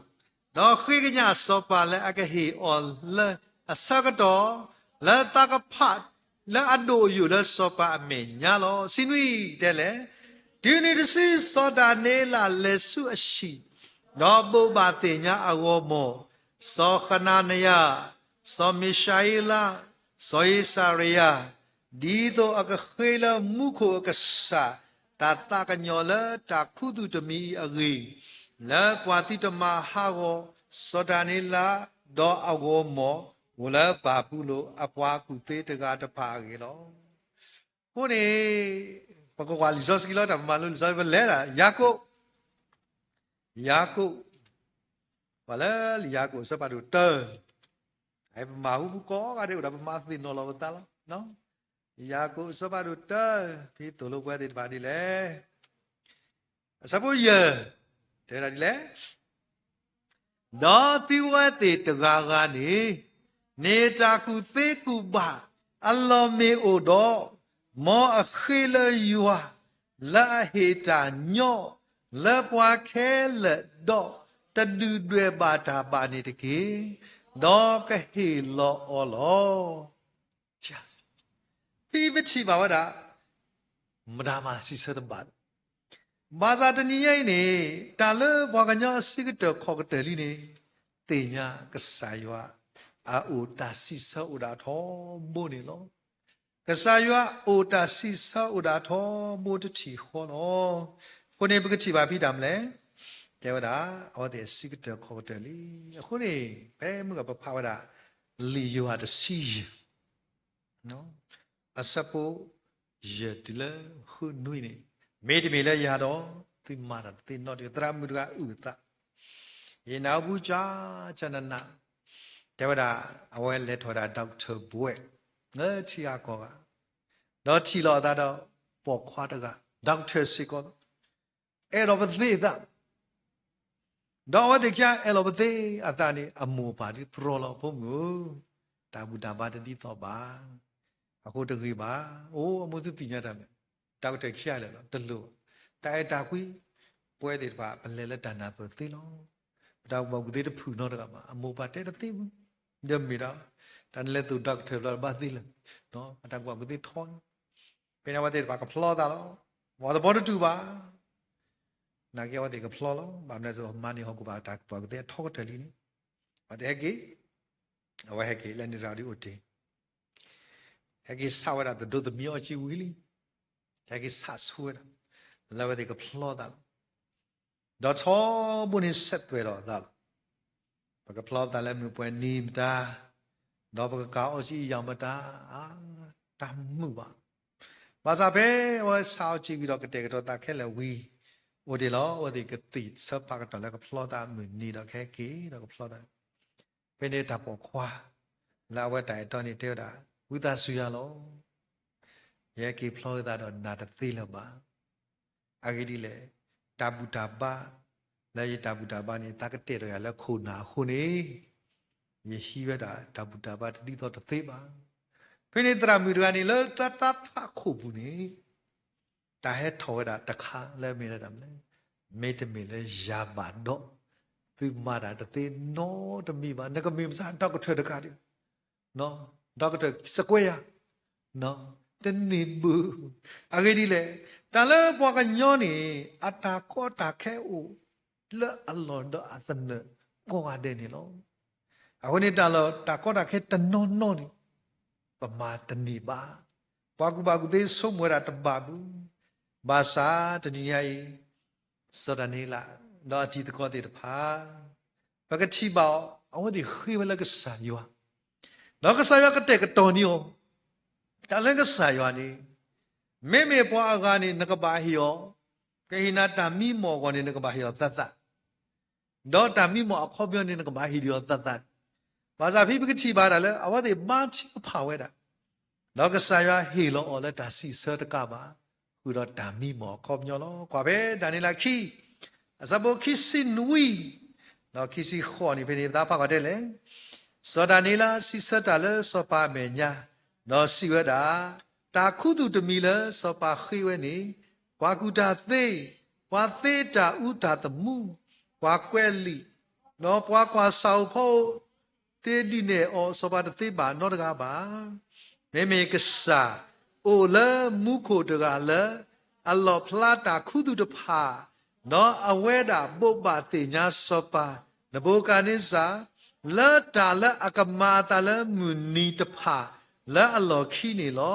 ဒီးဃ့ကညးစီၤပၤလၢအကဟ့ၣ်အီၤလၢအဆၢကတီၢ်, လၢသးကဖးလၢအဒိၣ်အယိာ်လၢစီၤပၤအမဲာ်ညါလီၤ. တဆံနွံ တဲလဲၣ်, တုၤနုၤတစုစီၤဒၤနံးယ့လးလဲၤဆူအဟံၣ်, ဒီးဘိးဘၣ်သ့ၣ်ညါအဂီၢ်မီၢ်, စီၤဟနၤနယၤ, စီၤမံၡၤအ့လး, စီၤအ့စၤရယၤ, ဒ်သိးအကဃ့လၢမူခိၣ်အကစၢ် တၢ်သးကညီၤလၢတၢ်ခူသူၣ်တမံၤအံၤအဂ့ၢ်, လၢပှၤသုတမၤဟးဂီၤစီၤဒၤနံးယ့လး, ဒီးအဂီၢ်မီၢ်အိၣ်လၢဘၤဘူလိၣ်အပှၤကူၣ်သ့တဂၤတဖၣ်အဂ့ၢ်လီၤ. အဃိန့ၣ် ပကကွၢ်လံာ်စီဆှံလီၤ, တၢ်ပမၤလိလံာ်စီဆှံ ပလဲၤဒၣ် ယၤကိာ်, ယၤကိာ်, ပှၤလၢလံာ်ယၤကိာ်အဆၢဖးဒိၣ်တၢ, ပမၤဟူပကိးဂၤဒဲးအိၣ်ဒီး ပမၤသ့ၣ်နီၣ်လီၤပသးလီၤ. ယၤကိာ်အဆၢဖးဒိၣ်တၢ, ဖဲသိၣ်လိပဝဲသ့ၣ်တဖၣ်ဒ်လဲၣ်, အဆၢဖိယဲၢ်, တဲဝဲဒၣ်ဒ်လဲၣ်, ဒီးသုဝဲသ့ၣ်တဂၤဂၤန့ၣ် န့ၢ်တၢ်ကူၣ်သ့ကူၣ်ဘၣ်အလီၢ်မ့ၢ်အိၣ်ဒီး, မ်အဃ့လၢယွၤ လၢအဟ့ၣ်တၢ်ညီလၢပှၤခဲလၢာ်ဒီး, တဒုၣ်ဒွဲၣ်ဘၣ်တၢ်ဘၣ်န့ၣ်တက့ၢ်, ဒီးကဟ့ၣ်လီၤအီၤလီၤ. ဖဲပထံၣ်ဘၣ်ဝဲဒၣ် မတၤမၤစံးဆၢတဘၣ်, ဘၣ်ဆၣ်တနံၤညါအံၤန့ၣ် တၢ်လၢပှၤကညီအဆံးကတၢၢ်ခီၣ်ကတၢၢ်လံန့ၣ် သ့ၣ်ညါကစၢ်ယွၤအအိၣ်တၢ်စံးဆၢအိၣ်ဒၣ်ထီဘိန့ၣ်လီၤ. ကစၢ်ယွၤအိၣ်တၢ်စံးဆၢအိၣ်ဒၣ်ထီဘိတထံၣ်ဃီလီၤ. အဃိန့ၣ် ပကထံၣ်ဘၣ်ဖဲတၢ်မနုၤလဲၣ်, တဲဝဲဒၣ် အဝဲသ့ၣ်အဆံးကတၢၢ်ခီၣ်ကတၢၢ်လံ. အဃိန့ၣ် ဖဲမုၢ်ဂီၤပဖးဝဲဒၣ် လံာ်ယိၤဟၣ်တဆံယဲၢ် အဆၢဖိ ယဲၢ်တုၤလၢဃုနွံန့ၣ်, မ့တမ့ၢ်လၢယၤဒီး သုမၤတၢ်တသ့နီတဂၤ, သရၣ်မုၣ်တဂၤအုၣ်အသး, ယနၢ်ဟူပူၤကၠၢကၠၢနးနး, တဲဝဲဒၣ် အဝဲလဲၤထီၣ်ဝဲဒၣ် doctor ဘှဲး လၢထံဂၤကီၢ်ဂၤ, ဒီးထံၣ်လိာ်အသးဒီးပိာ်ခွါတဂၤ doctor စ့ၢ်ကီး အဲၣ်ဒိးပသ့အသး ဒီးအဝဲသ့ၣ်ခံဂၤအဲၣ်လီၤပသ့အသးန့ၣ် အမိၢ်အပၢ်ဒုးတြီလီၤ ဖိမုၣ်ဧၢ, တၢ်ဘူၣ်တၢ်ဘါတဒ်သိးဘၣ်. အဃိတဂ့ၤဘၣ်. အိၣ်အမိၢ်သုသ့ၣ်ညါတၢ်မနုၤ, တၢ်ကတၢၢ်ခံဂၤလၢာ်လီၤ တလိၣ်ဘၣ်. တၢ်အဲၣ်တၢ်ကွံ ပဝဲသ့ၣ်တဖၣ် ပလဲၤလၢတၢ်နၢ်ပၢၢ်သ့လီၤ. ပတၢ်ကူၣ်ဘၣ်ကူၣ်သ့တဖုၣ်နီတဂၤဘၣ်, အမိၢ်ပၢ်တဲတသ့ဘူး, ဒီးမ့ၢ်ဒီး တၢ်နလဲၤသိၣ် doctor ဘျီတဘၣ်သ့လၢၤ, အတၢ်ကူၣ်ဘၣ်ကူၣ်သ့ထီ, ဖဲန့ၣ်အဝဲသ့ၣ်တဖၣ်ကဖျီသးလီၤ. ပှၤသဘီတတူၢ်ဘၣ်, နာ်က့အဝဲသ့ၣ်ကဖျီလီၤ. ဘၣ်မနုၤအဃိ မၤန့ၢ်ဟီၣ်ခိၣ်ဘၣ်တၢ်ကူၣ်ဘၣ်ကူၣ်သ့အထီကတၢၢ်လံန့ၣ်, အဝဲသ့ၣ်ဟဲက့ၤ, အဝဲဟဲက့ၤလၢနံၣ်ရၤဒံအိၣ်တ့ၢ်, ဟဲက့ၤဆးဝဲဒၣ်သဒိသမံအီကၠံဝံၤလံ, ဟဲက့ၤဆးဆူဝဲဒၣ်, လၢအဝဲသ့ၣ်ကဖျီသးလီၤ. ဒီးထီဘိန့ၣ် ဆဲးသွဲၣ်ဒီးသးလီၤ. ပကဖျီသးလၢမုၢ်ပှဲၤနံၤမတၤ, ဒီးပကကၤအီကၠံယၤမတၤ, တၢ်မုာ်ဘၣ်. ဘၣ်ဆၣ်ဖဲအဝဲဆးအီကၠံဝံၤဒီးကတဲာ်ကတီၤသးခဲလၢာ်ဝံၤ, အိၣ်တ့ၢ်လီၤ, အဝဲသ့ၣ်ကသ့ၣ်ဆၢဖးကတီၢ်လၢကဖျီသးမုၢ်နံၤဒီးကဟဲက့ၤဒီးကဖျီသး ဖဲန့ၣ်တၢ်ပိာ်ခွါ လၢအဝဲတၢ်အဲၣ်တီန့ၣ်တဲဝဲဒၣ်, ဝံသးစူၤယၤလီၤ. ယဟဲက့ၤဖျီဝဲသးဒီးနၤတသ့လၢၤဘၣ်. အဂ့ၢ်ဒ်လဲၣ်, တၢ်ဘူၣ်တၢ်ဘါ, လၢယတၢ်ဘူၣ်တၢ်ဘါန့ၣ် သးကတဲာ်ဒီးယၤလၢခိၣ်နၢ်အဃိန့ၣ်, ယဟံးဝဲဒၣ်တၢ်ဘူၣ်တၢ်ဘါတဒ်သိးတသ့ဘၣ်. ဖဲန့ၣ်သရၣ်မုၣ်တဂၤန့ၣ် လၢတၢ်သးထးခိၣ်ပူၤန့ၣ် တၢ်ဟဲထီၣ်ဝဲဒၣ်တခါလၢမ့ၢ်ဒၣ်မနုၤလဲၣ်, မ့တမ့ၢ်လၢယၤဘၣ်ဒီး, သုမၤတၢ်တသ့နီတမံၤဘၣ်, နကမ့ၢ်မတၤ doctor တဂၤဒံး, doctor စကွဲယၤ, တန့ၢ်ဘၣ်. အဂ့ၢ်ဒ်လဲၣ်, တၢ်လၢပှၤကညီန့ၣ် အတၢ်ကီတၢ်ခဲအိၣ် လၢအလီၢ်ဒီးအသနၢၣ်ကိးဂၤဒဲးန့ၣ်လီၤ. အဃိန့ၣ်တၢ်လၢတၢ်ကီတၢ်ခဲတနီၤနီၤန့ၣ် ပမၤတန့ၢ်ဘၣ်. ပှၤကူၣ်ဘၣ်ကူၣ်သ့ဆိကမိၣ်ဝဲဒၣ်တဘၣ်ဘၣ်. ဘၣ်ဆၣ်တနံၤညါအံၤ စီၤဒၤနံးယ့လး ဒီးအတံၤသကိးသ့ၣ်တဖၣ် ပကထံၣ်ဘၣ်အီၤ အဝဲသ့ၣ်ဃ့ဝဲလၢကစၢ်ယွၤ, ဒီးကစၢ်ယွၤကတဲာ်ကတီၤန့ၢ်အီၤ တၢ်လၢကစၢ်ယွၤန့ၣ် မ့မ့ၢ်ပှၤအဂၤန့ၣ် နကဘၣ်ဟ့ၣ်အီၤ, ကဟ့ၣ်နၤတၢ်မံမီၢ်အဂီၢ်န့ၣ် နကဘၣ်ဟ့ၣ်အီၤသးသး, ဒီးတၢ်မံမီၢ်အခီပညီန့ၣ် နကဘၣ်ဟ့ၣ်ဒံးအီၤသးသး. ဘၣ်ဆၣ်ဖဲပကထံၣ်ဘၣ်တၢ်လၢ အဝဲသ့ၣ်ဘါထုကဖၣ်ဝဲဒၣ်, ဒီးကစၢ်ယွၤဟ့ၣ်လီၤအီၤလၢတၢ်စံးဆၢတကးဘၣ်, ဃုာ်ဒီးတၢ်မံမီၢ်အခီပညီလီၤ. ကွၢ်ဖဲဒၤနံးယ့လးခံ အဆၢဖိခံဆံနွံ ဒီးခံဆံဃိးန့ၣ် ဖဲန့ၣ်ပသးဖးကွၢ်ဒ်လဲၣ်. စီၤဒၤနံးယ့လးစံးဆၢတၢ်လၢစီၤပၤအမဲာ်ညါ, ဒီးစံးဝဲဒၣ်, တၢ်ခူသူၣ်တမံၤလၢစီၤပၤဃ့ဝဲန့ၣ်, ပှၤကူၣ်တၢ်သ့, ပှၤသ့တၢ်အူတၢ်သမူ, ပှၤကွဲးလံာ်, ဒီးပှၤကွၢ်ဆၣ်ဧိၤဖီဧိၤ သ့ဒုးနဲၣ်အီၤစီၤပၤတသ့ဘၣ်နီတဂၤဘၣ်. မ့မ့ၢ်ကစၢ်အိၣ်လၢမူခိၣ်တဂၤလၢ အလီၣ်ဖျါတၢ်ခူသူၣ်တဖၣ်, ဒီးအဝဲဒၣ်ဘိးဘၣ်သ့ၣ်ညါစီၤပၤနဘူၤခၣ်နံစၢ် လၢတၢ်လၢအကမၤအသးလၢမုၢ်နံၤတဖၣ်လၢအလီၢ်ခံန့ၣ်လီၤ.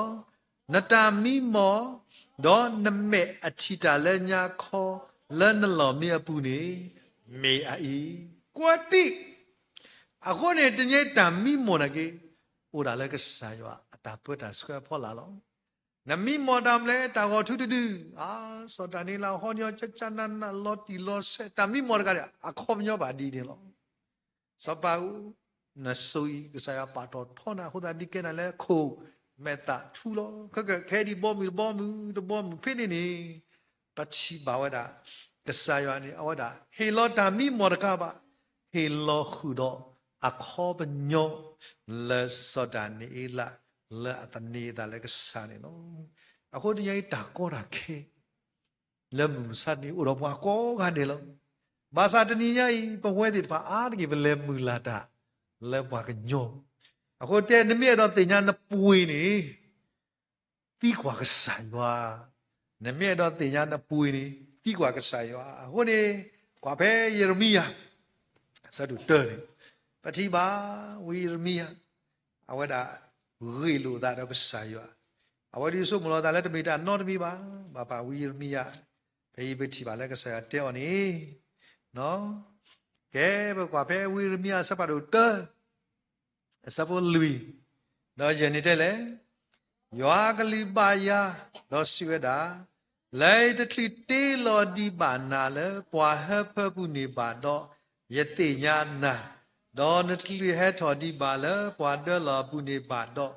နတၢ်မံမီၢ်, ဒီးနမဲာ်အထံၣ်တၢ်လၢညါခီလၢနလီၢ်မံအပူၤန့ၣ် မ့ၢ်အအံၤ, ကွၢ်တံၢ်. အဃိန့ၣ် တနံၤအံၤတၢ်မံမီၢ်နာ်က့ အိၣ်ဒၣ်လၢကစၢ်ယွၤအတၢ်ပၢတၢ်ဆှၢအဖီလာ်လီၤ. နမံမီၢ်တၢ်မနုၤလဲၣ်, တၢ်ဂီၤထူတဒု, အါ, စီၤဒၤနံးယ့လးဟီန့ၢ်အီၤ ကကနနလီၤတံၢ်လီၤဆဲး, တၢ်မံမီၢ်တဂၤန့ၣ် အခီပညီဘၣ်ဒ်န့ၣ်လီၤ. စီၤပၤဧၢ, နစိၤအံၤ ကစၢ်ယွၤပာ်ထီၣ်ထီနၤအဃိသတး ဒုးကဲနၤလၢခိၣ်မဲာ်သးထူလီၤ. ခဲကဲ ခဲဒံးဘီမုၢ်တဘီမုၢ် တဘီမုၢ်ဖဲန့ၣ်န့ၣ် ပထံၣ်ဘၣ်ဝဲဒၣ် ကစၢ်ယွၤန့ၣ် အဝဲဒၣ်ဟ့ၣ်လီၤတၢ်မံမီၢ်တခါဘၣ်, ဟ့ၣ်လီၤဃုာ်ဒီးအခီပညီ လၢစီၤဒၤနံးယ့လး လၢအသန့ၤအသးလၢကစၢ်န့ၣ်လီၤ. အဃိတနံၤအံၤတၢ်ကီတၢ်ခဲ လၢမုၢ်မဆါတနံၤအိၣ်ဒီးပှၤကိးဂၤဒဲးလီၤ. ဘၣ်ဆၣ်တနံၤညါအံၤ ပဝဲသ့ၣ်တဖၣ်အါတက့ၢ် ပလဲၤမုၢ်လၢ်တၢ်လၢပှၤကညီ, အဃိတဲ နမ့ၢ်အဲၣ်ဒိးသ့ၣ်ညါနပှ့ၤန့ၣ် သံကွၢ်ကစၢ်ယွၤ, နမ့ၢ်အဲၣ်ဒိးသ့ၣ်ညါနပှ့ၤန့ၣ် သံကွၢ်ကစၢ်ယွၤ. အဃိန့ၣ် ကွၢ်ဖဲယံးရမံယၤ အဆၢဒိၣ်တၢန့ၣ် ပထံၣ်ဘၣ် ဝံယံးရမံယၤ အဝဲဒၣ်ဂ့ၢ်လိာ်သးဒီးကစၢ်ယွၤ, အဝဲဒုးဆိကမိၣ်လီၤသးလၢတမ့ၢ်တၢ်နီတမံၤဘၣ်. ဘၣ်ပာ်ဝံယံးရမံယၤ ဖဲအံၤပထံၣ်ဘၣ်လၢကစၢ်ယွၤတဲအီၤန့ၣ်, ကဲ ပကွၢ်ဖဲဝံယံးရမံယၤအဆၢဒိၣ်တၢ အဆၢဖိလွံၢ်, ဒီးယဲၢ်န့ၣ်တဲလဲၣ်, ယွၤအကလုၢ်ဘၣ်ယၤ, ဒီးစံးဝဲဒၣ်, လၢယတချုးတ့လီၤဒံးဘၣ်နၤလၢပှၤဟၢဖၢပူၤန့ၣ်ဘၣ်ဒီး, ယသ့ၣ်ညါနၤ, ဒီးနတချုးဟဲထီၣ်ဒံးဘၣ်လၢပှၤဒၢလီၤအပူၤန့ၣ်ဘၣ်ဒီး,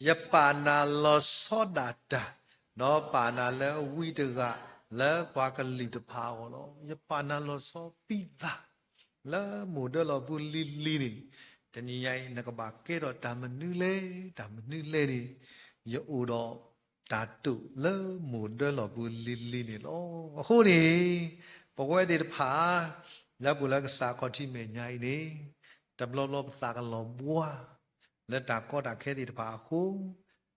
ယပာ်နၤလီၤဆီဒၣ်တၢ်, ဒီးပာ်နၤလၢဝံတဂၤလၢပှၤကလုာ်တဖၣ်အဂီၢ်လီၤ. ယပာ်နၤလီၤဆီပံသး လၢမိၢ်ဒၢလီၤပူၤလံၤလံၤန့ၣ်, တနံၤညါအံၤ နကဘၣ်ကဲထီၣ်တၢ်မနုၤလဲၣ်, တၢ်မနုၤလဲၣ်န့ၣ်, ယအိၣ်ဒီးတၢ်တိာ်လၢမိၢ်ဒၢလီၤပူၤလံၤလံၤန့ၣ်လီၤ. အဃိန့ၣ် ပဝဲသ့ၣ်တဖၣ် လၢပူၤလၢကစးခီၣ်ထံးမဲာ်ညါအံၤန့ၣ်, တဘျီဘျီပသးကလီၤဘှါ လၢတၢ်ကီတၢ်ခဲသ့ၣ်တဖၣ်အဃိ,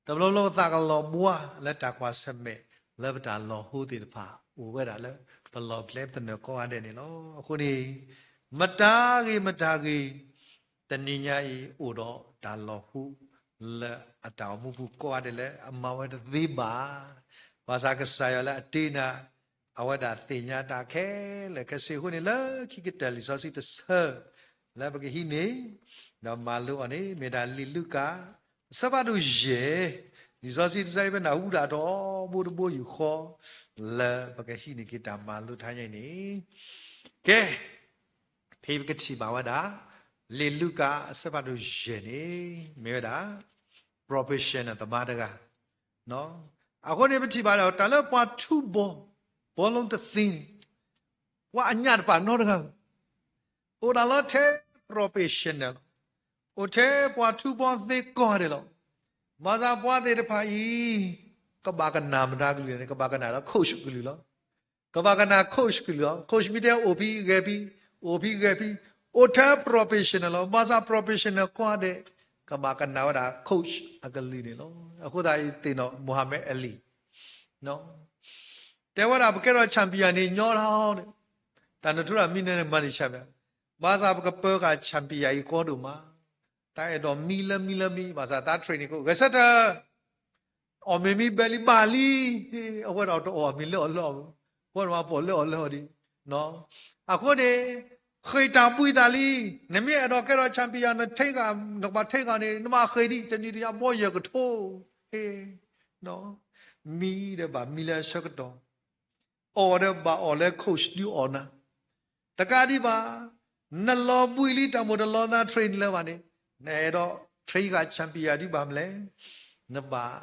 တဘျီဘျီပသးကလီၤဘှါ လၢတၢ်ကွၢ်ဆၢၣ်မဲာ် လၢပတၢ်လီၤဟိသ့ၣ်တဖၣ် အိၣ်ဝဲဒၣ်လၢ ပလီၢ်ကျဲပသနၢၣ်ကိးဂၤဒဲးန့ၣ်လီၤ. အဃိန့ၣ် မတၤဂ့ၤမတၤဂ့ၤ တနံၤညါအံၤ အိၣ်ဒီးတၢ်လီၤဟိ လၢအတၢ်အိၣ်မူပူၤကိးဂၤဒဲးလၢအမၤဝဲတသ့ဘၣ်. ဘၣ်ဆၣ်ကစၢ်ယွၤလၢအတ့နၤ အဝဲဒၣ်သ့ၣ်ညါတၢ်ခဲလၢာ်ခဲဆ့အဃိန့ၣ် လၢခံကတၢၢ်လံာ်စီဆှံတဆၢ လၢပကဟံးန့ၢ် ဒီးမၤလိအီၤန့ၣ် မ့ၢ်ဒၣ်လံာ်လူၤကၣ် အဆၢဖးဒိၣ်ယဲၢ်, လံာ်စီဆှံတဆၢအံၤ ပနၢ်ဟူဒၣ်ထီၣ်ဘိတဘိယူၢ်ဃီ လၢပကဟံးန့ၢ်က့ၤတၢ်မၤလိတဟါညါအံၤန့ၣ်, ကဲ ဖဲပကထံၣ်ဘၣ်ဝဲဒၣ် လံာ်လူၤကၣ်အဆၢဖးဒိၣ်ယဲၢ်န့ၣ် မ့ၢ်ဝဲဒၣ် professional သမားတဂၤ, အဃိန့ၣ် ပထံၣ်ဘၣ်ဒီး တၢ်လၢပှၤထူဘီ ဘီလိတသ့န့ၣ် ပှၤအညၣ်တပာ်နီတဂၤ, အိၣ်ဒၣ်လီၤထဲ professional လီၤ. အိၣ်ထဲပှၤထူဘီသ့ကိးဂၤဒဲးလီၤ. ဘၣ်ဆၣ်ပှၤသ့ၣ်တဖၣ်အံၤ ကဘၣ်ကနၣ်မတၤကလုၢ်န့ၣ် ကဘၣ်ကနၣ်ဒီး coach ကလုၢ်လီၤ. ကဘၣ်ကနၣ် coach ကလုၢ်လီၤ. coach မ့ၢ်တဲအိၣ်ဖဲဂဲၤဖဲ, အိၣ်ဖဲဂဲၤဖဲ, အိၣ်ထဲ professional လီၤ. ဘၣ်ဆၣ် professional ကိးဂၤဒဲး ကဘၣ်ကနၣ်ဝဲဒၣ် coach အကလုၢ်န့ၣ်လီၤ. အဃိသတးအံၤသ့ၣ်နီၣ် Muhammad Ali တဲဝဲဒၣ် ပကဲထီၣ် champion န့ၣ် ညီလီၤန့ၣ်, တၢ်နထူတၢ်မံန့ၣ် မၤန့ၢ် champion, ဘၣ်ဆၣ်ပကပၢဃာ် champion အံၤကီဒိၣ်မး, တၢ်အဲၣ်ဒိးမံလၢမံလၢမံ, ဘၣ်ဆၣ်သး training ခိၣ် ဂဲၤဆၢထၢၣ် အီၣ်မ့ၢ်မံဘဲလံဘၣ်လံ, အဝဲဒၣ်တအီၣ်မ့ၢ်လၢအီၣ်လၢအီၣ်, အဝဲဒၣ်ပှၤလၢအီၣ်လၢအီၣ်ဒံး. အဃိန့ၣ် ဃ့ၢ်တၢ်ဘှံးသးလံ, နမ့ၢ်အဲၣ်ဒိးကဲထီၣ် champion နထ့ဂၤ, နကဘၣ်ထ့ဂၤန့ၣ် နဘၣ်ဃ့ၢ်ဒံး တနံၤတယၤဘီယဲၢ်ကထိ, မံဒီးဘၣ်မံလၢအဆၢကတီၢ်, အီၣ်ဒီးဘၣ်အီၣ်လၢ coach ဒုးအီၣ်နၤ, တကးဒံးဘၣ်, နလီၤဘှံးလံတၢ်မိၣ်တလီၤသး train လၢၤဘၣ်န့ၣ်, နအဲၣ်ဒိး train ဃာ် champion ဒ်ဘၣ်မလဲၣ်, နဘၣ်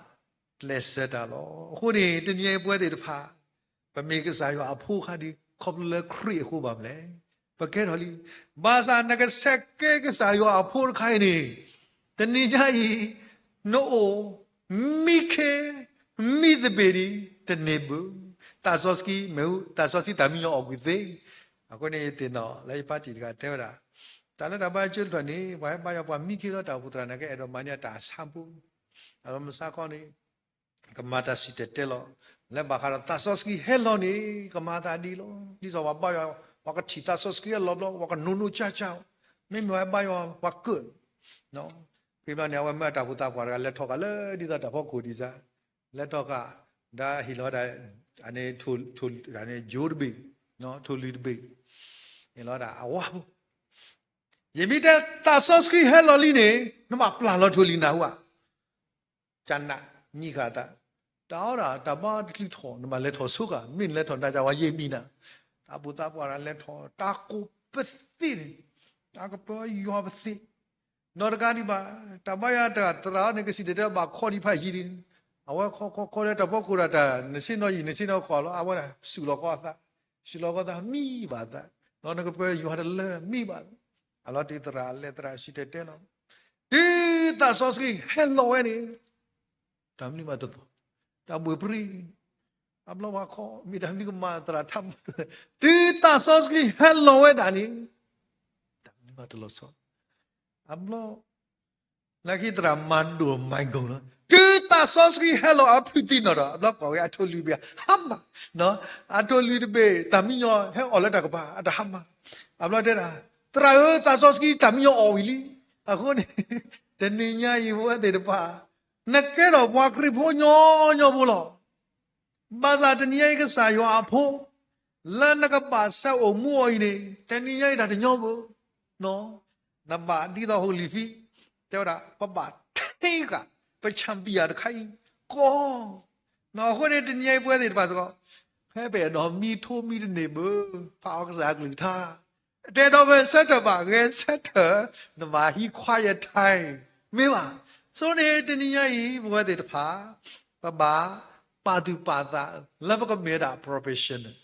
ကျဲးစၢးတၢ်လီၤ. အဃိန့ၣ် တနံၤအံၤပဝဲသ့ၣ်တဖၣ် ပမ့ၢ်ကစၢ်ယွၤအဖိခါဒံး ခီဖျိလၢခရံာ်အဃိဘၣ်မလဲၣ်, ပကဲထီၣ်လံ. ဘၣ်ဆၣ်နကဆဲးကဲကစၢ်ယွၤအဖိတခါအံၤန့ၣ်, တနံၤညါအံၤ နအိၣ် မံခ့ မံသဘ့ၣ်ဒံး တန့ၢ်ဘၣ်. သးစီဆှံမ့ၣ်အူ သးစီဆှံတၢ်မံညီၤအီၣ်ကွံာ်သ့. အဃိန့ၣ် ယသ့ၣ်နီၣ်လၢယဖါတံၢ်တဂၤတဲဝဲဒၣ်, တၢ်လၢတၢ်ဘါယွၤကၠိတဖျၢၣ်န့ၣ် ပှၤဟဲဘါယွၤပှၤမံခ့လီၤ တၢ်အိၣ်ဖှိၣ်သရၣ်န့ၣ် ကအဲၣ်ဒိးမၤန့ၢ်တၢ်ဆါဖိ, အလီၤမဆါခီန့ၣ် ကမၤတၢ်စံၣ်တဲၤတဲလီၤ. လၢဘၣ်ဃးဒီးသးစီဆှံဟဲလီၤန့ၣ် ကမၤသးဒ်လီၤ. ဒ်သိးပှၤဘါယွၤ ပှၤကထံၣ်သးစီဆှံဟဲလီၤဘျီ ပှၤကနိးနိးကၠါကၠါ, မ့မ့ၢ်ပှၤဟဲဘါယွၤပှၤကၢၣ် ဖဲဘျီန့ၣ် အဝဲမၢအတၢ်အိၣ်ဖှိၣ်သးပှၢ်တဂၤလဲၤထီၣ်ဃာ်လၢဒ်သိးတၢ်ဖီခိၣ်ဒ်စၢ်, လဲၤထီၣ်ဃာ် ဒီးဟ့ၣ်လီၤဝဲဒၣ် အန့ၣ် ထိၣ်တဘ့ၣ်, ထိၣ်လွံၢ်တဘ့ၣ်, ဟ့ၣ်လီၤဝဲဒၣ်အဝါဖိ, ယမ့ၢ်တဲသးစီဆှံဟဲလီၤလံန့ၣ် နဘၣ်ပျၢ်လီၤထိၣ်လွံၢ်နၢ်ဟူဧါ ကနၣ် မံဃာ်သး, တၢ်အီၣ်ဒၣ်တၢ်ဘါတချုးထီၣ် နဘၣ်လဲၤထီၣ်ဆိဃာ်, မ့ၢ်နလဲၤထီၣ်နၤကဝဲယဲၢ်မံနၤ, တၢ်အိၣ်ဖှိၣ်သးပှၢ်တဂၤလဲၤထီၣ် တၢ်ကိးပသ့န့ၣ်, တၢ်ကပၢယွၤပသ့, နီတဂၤဒံးဘၣ်, တၢ်ဘါယွၤတဂၤသရၣ်န့ၣ် ကစံၣ်တဲၤတဲဘၣ်ခီဒံးဖးယံၤဒံး, အဝဲခီခီခီလၢတၢ်ဖီခိၣ်ဒီးတၢ် နဆ့ၣ်နီၤယံာ် နဆ့ၣ်နီၤခီလီၤ အဝဲဒၣ် စူၢ်လီၤကီအသး, စူၢ်လီၤကီသးမံဘၣ်သး, ဒီးနကပၢယွၤတလၢမံဘၣ်သး, အလီၤတုၤသရၣ်လဲၤသရၣ်စံၣ်တဲၤတဲလီၤ, တုၤသးစီဆှံဟဲလီၤဝဲန့ၣ် တၢ်မနုၤမးတသီၣ်, တၢ်ဘှ့ၣ်ပြံ, အဘျီပှၤခီ မ့ၢ်တၢ်မနုၤကမၤသရၣ်ထါမး, တုၤသးစီဆှံဟဲလီၤဝဲဒၣ်န့ၣ် တၢ်မနုၤမးတလီၤဆီ, အဘျီ လၢခံသရၣ်မၤဒိၣ်မၤဂီၤလီၤ, တုၤသးစီဆှံဟဲလီၤအဖုၣ်သံနီၣ်ဒီး အဘျီကိးဝဲအထိၣ်လွံၢ်တဘ့ၣ် ဟါမၢ်, အထိၣ်လွံၢ်တဘ့ၣ် တၢ်မံညီၤဟဲအီၣ်လၢတၢ်ကပၤ အတဟါမၢ်, အဘျီတဲဒၣ် သရၣ်ဧၢ သးစီဆှံတၢ်မံညီၤအီၣ်ဝံၤလံ, အဃိန့ၣ် တနံၤညါအံၤပဝဲသ့ၣ်တဖၣ် နကဲထီၣ်ပှၤခရံာ်ဖိညီညီဖိလီၤ. ဘၣ်ဆၣ်တနံၤညါအံၤကစၢ်ယွၤအဖိ လၢနကဘၣ်ဆဲးအိၣ်မူအီၤအံၤန့ၣ် တနံၤညါအံၤတၢ်တညီဘၣ်, နဘၣ်ဒ်သိးဟိလံၤဖံ တဲဝဲဒၣ် ပဘၣ်ထဲဃာ် ပchampionတခါအံၤ ကီ, အဃိန့ၣ် တနံၤညါအံၤပဝဲသ့ၣ်တဖၣ်စ့ၢ်ကီး ဖဲပအဲၣ်ဒိးမံထိမံတန့ၢ်ဘၣ် ဖးအီၤကစၢ်အကလုၢ်ကထါ တအဲၣ်ဒိးဂဲၤဆၢထၢၣ်ဘၣ် ဂဲၤဆၢထၢၣ် နဘၣ်ဟံး quiet time မ့ၢ်ဘၣ်. အဃိန့ၣ် တနံၤညါအံၤ ပဝဲသ့ၣ်တဖၣ် ပဘၣ်ပာ်သူၣ်ပာ်သး လၢပကမ့ၢ်ဝဲဒၣ် professional,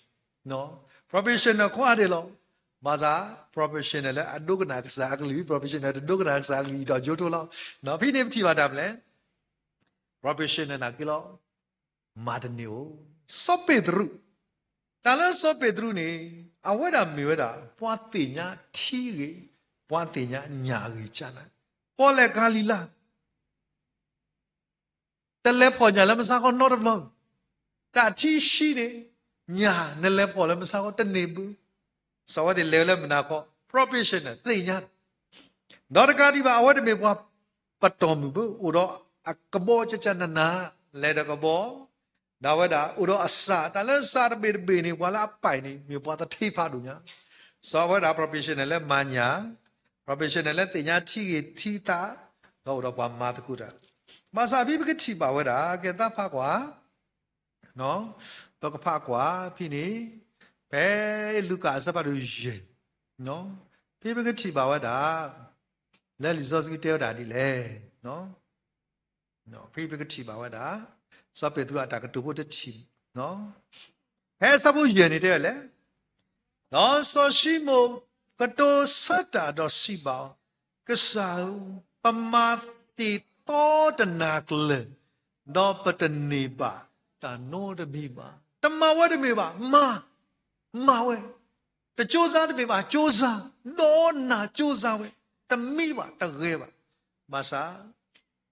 professional ကိးဂၤဒဲးလီၤ. ဘၣ်ဆၣ် professional လၢအဒိကနၣ်ကစၢ်အကလုၢ် professional တဒိကနၣ်ကစၢ်အကလုၢ် ယတီၢ်ကၠိထိလီၤ. ဖဲန့ၣ်ပထံၣ်ဘၣ်တၢ်မနုၤလဲၣ် professional နာ်က့လီၤ မၤတန့ၢ်ဧိၤ. စီၤပ့းတရူး တၢ်လၢစီၤပ့းတရူးန့ၣ် အဝဲဒၣ်မ့ၢ်ဝဲဒၣ် ပှၤသ့ၣ်ညါထံဂ့ၤ, ပှၤသ့ၣ်ညါညၣ်ဂ့ၤကၢ်နၤ, ပီၣ်လဲၣ်ကၤလံၤလၤ တလဲၤဖီၣ်ညၣ်လၢမုၢ်ဆါခီနီတဘျီ, တၢ်ထံဆှံန့ၣ် ညၣ်နလဲၤဖီၣ်လၢမုၢ်ဆါခီတန့ၢ်ဘၣ်. စီၤဝဲသ့ၣ်လဲၤဝဲလၢမုၢ်နၤခီ professional သ့ၣ်ညါ, ဒီးတကးဒံးဘၣ် အဝဲတမ့ၢ်ပှၤပတီၢ်မုၢ်ဘၣ်, အိၣ်ဒီးအကဘီကကနနၤ, လဲၤဒီးကဘီ ဒီးအဝဲဒၣ်အိၣ်ဒီးအစၢ်, တၢ်လၢစၢ်တဘ့ၣ်တဘ့ၣ်န့ၣ် ပှၤလၢအပာ်န့ၣ် မ့ၢ်ပှၤသထ့ဖးဒိၣ်ညါ, စီၤဝဲဒၣ် professional လၢမၤညၣ်, professional လၢသ့ၣ်ညါထံဂ့ၤထံသး, ဒီးအိၣ်ဒီးပှၤမၤသကိးတၢ်, ဘၣ်ဆၣ်ဖဲပကထံၣ်ဘၣ်ဝဲဒၣ် ကဲသးဖးကွၢ် ပကဖးကွၢ်ဖဲန့ၣ်, ဖဲလူၤကၣ်အဆၢဖးဒိၣ်ယဲၢ်, ဖဲပကထံၣ်ဘၣ်ဝဲဒၣ် လၢလံာ်စီဆှံတဲဝဲဒၣ်ဒ်လဲၣ်, ဖဲပကထံၣ်ဘၣ်ဝဲဒၣ် စီၤပ့းတရူးအတၢ်ကတိၤဖိတထံၣ်, ဖဲအဆၢဖိယဲၢ်န့ၣ်တဲဝဲလဲၣ်, ဒီးစီၤၡံမိၣ်ကတိၤဆၢတၢ်ဒီးစံးဘၣ်အီၤ, ကစၢ်ဧၢ, ပမၤသ့ၣ်သီတနၤကျၢၤ, ဒီးပတန့ၢ်ဘၣ်တၢ်နီတမံၤဘၣ်. တမၤဝဲတမ့ၢ်ဘၣ်, မၤ, မၤဝဲ, တကြိုးစားတမ့ၢ်ဘၣ်, ကြိုးစား, ဒီးနၤကြိုးစားဝဲ, တမံဘၣ်, တဂဲၤဘၣ်, ဘၣ်ဆၣ်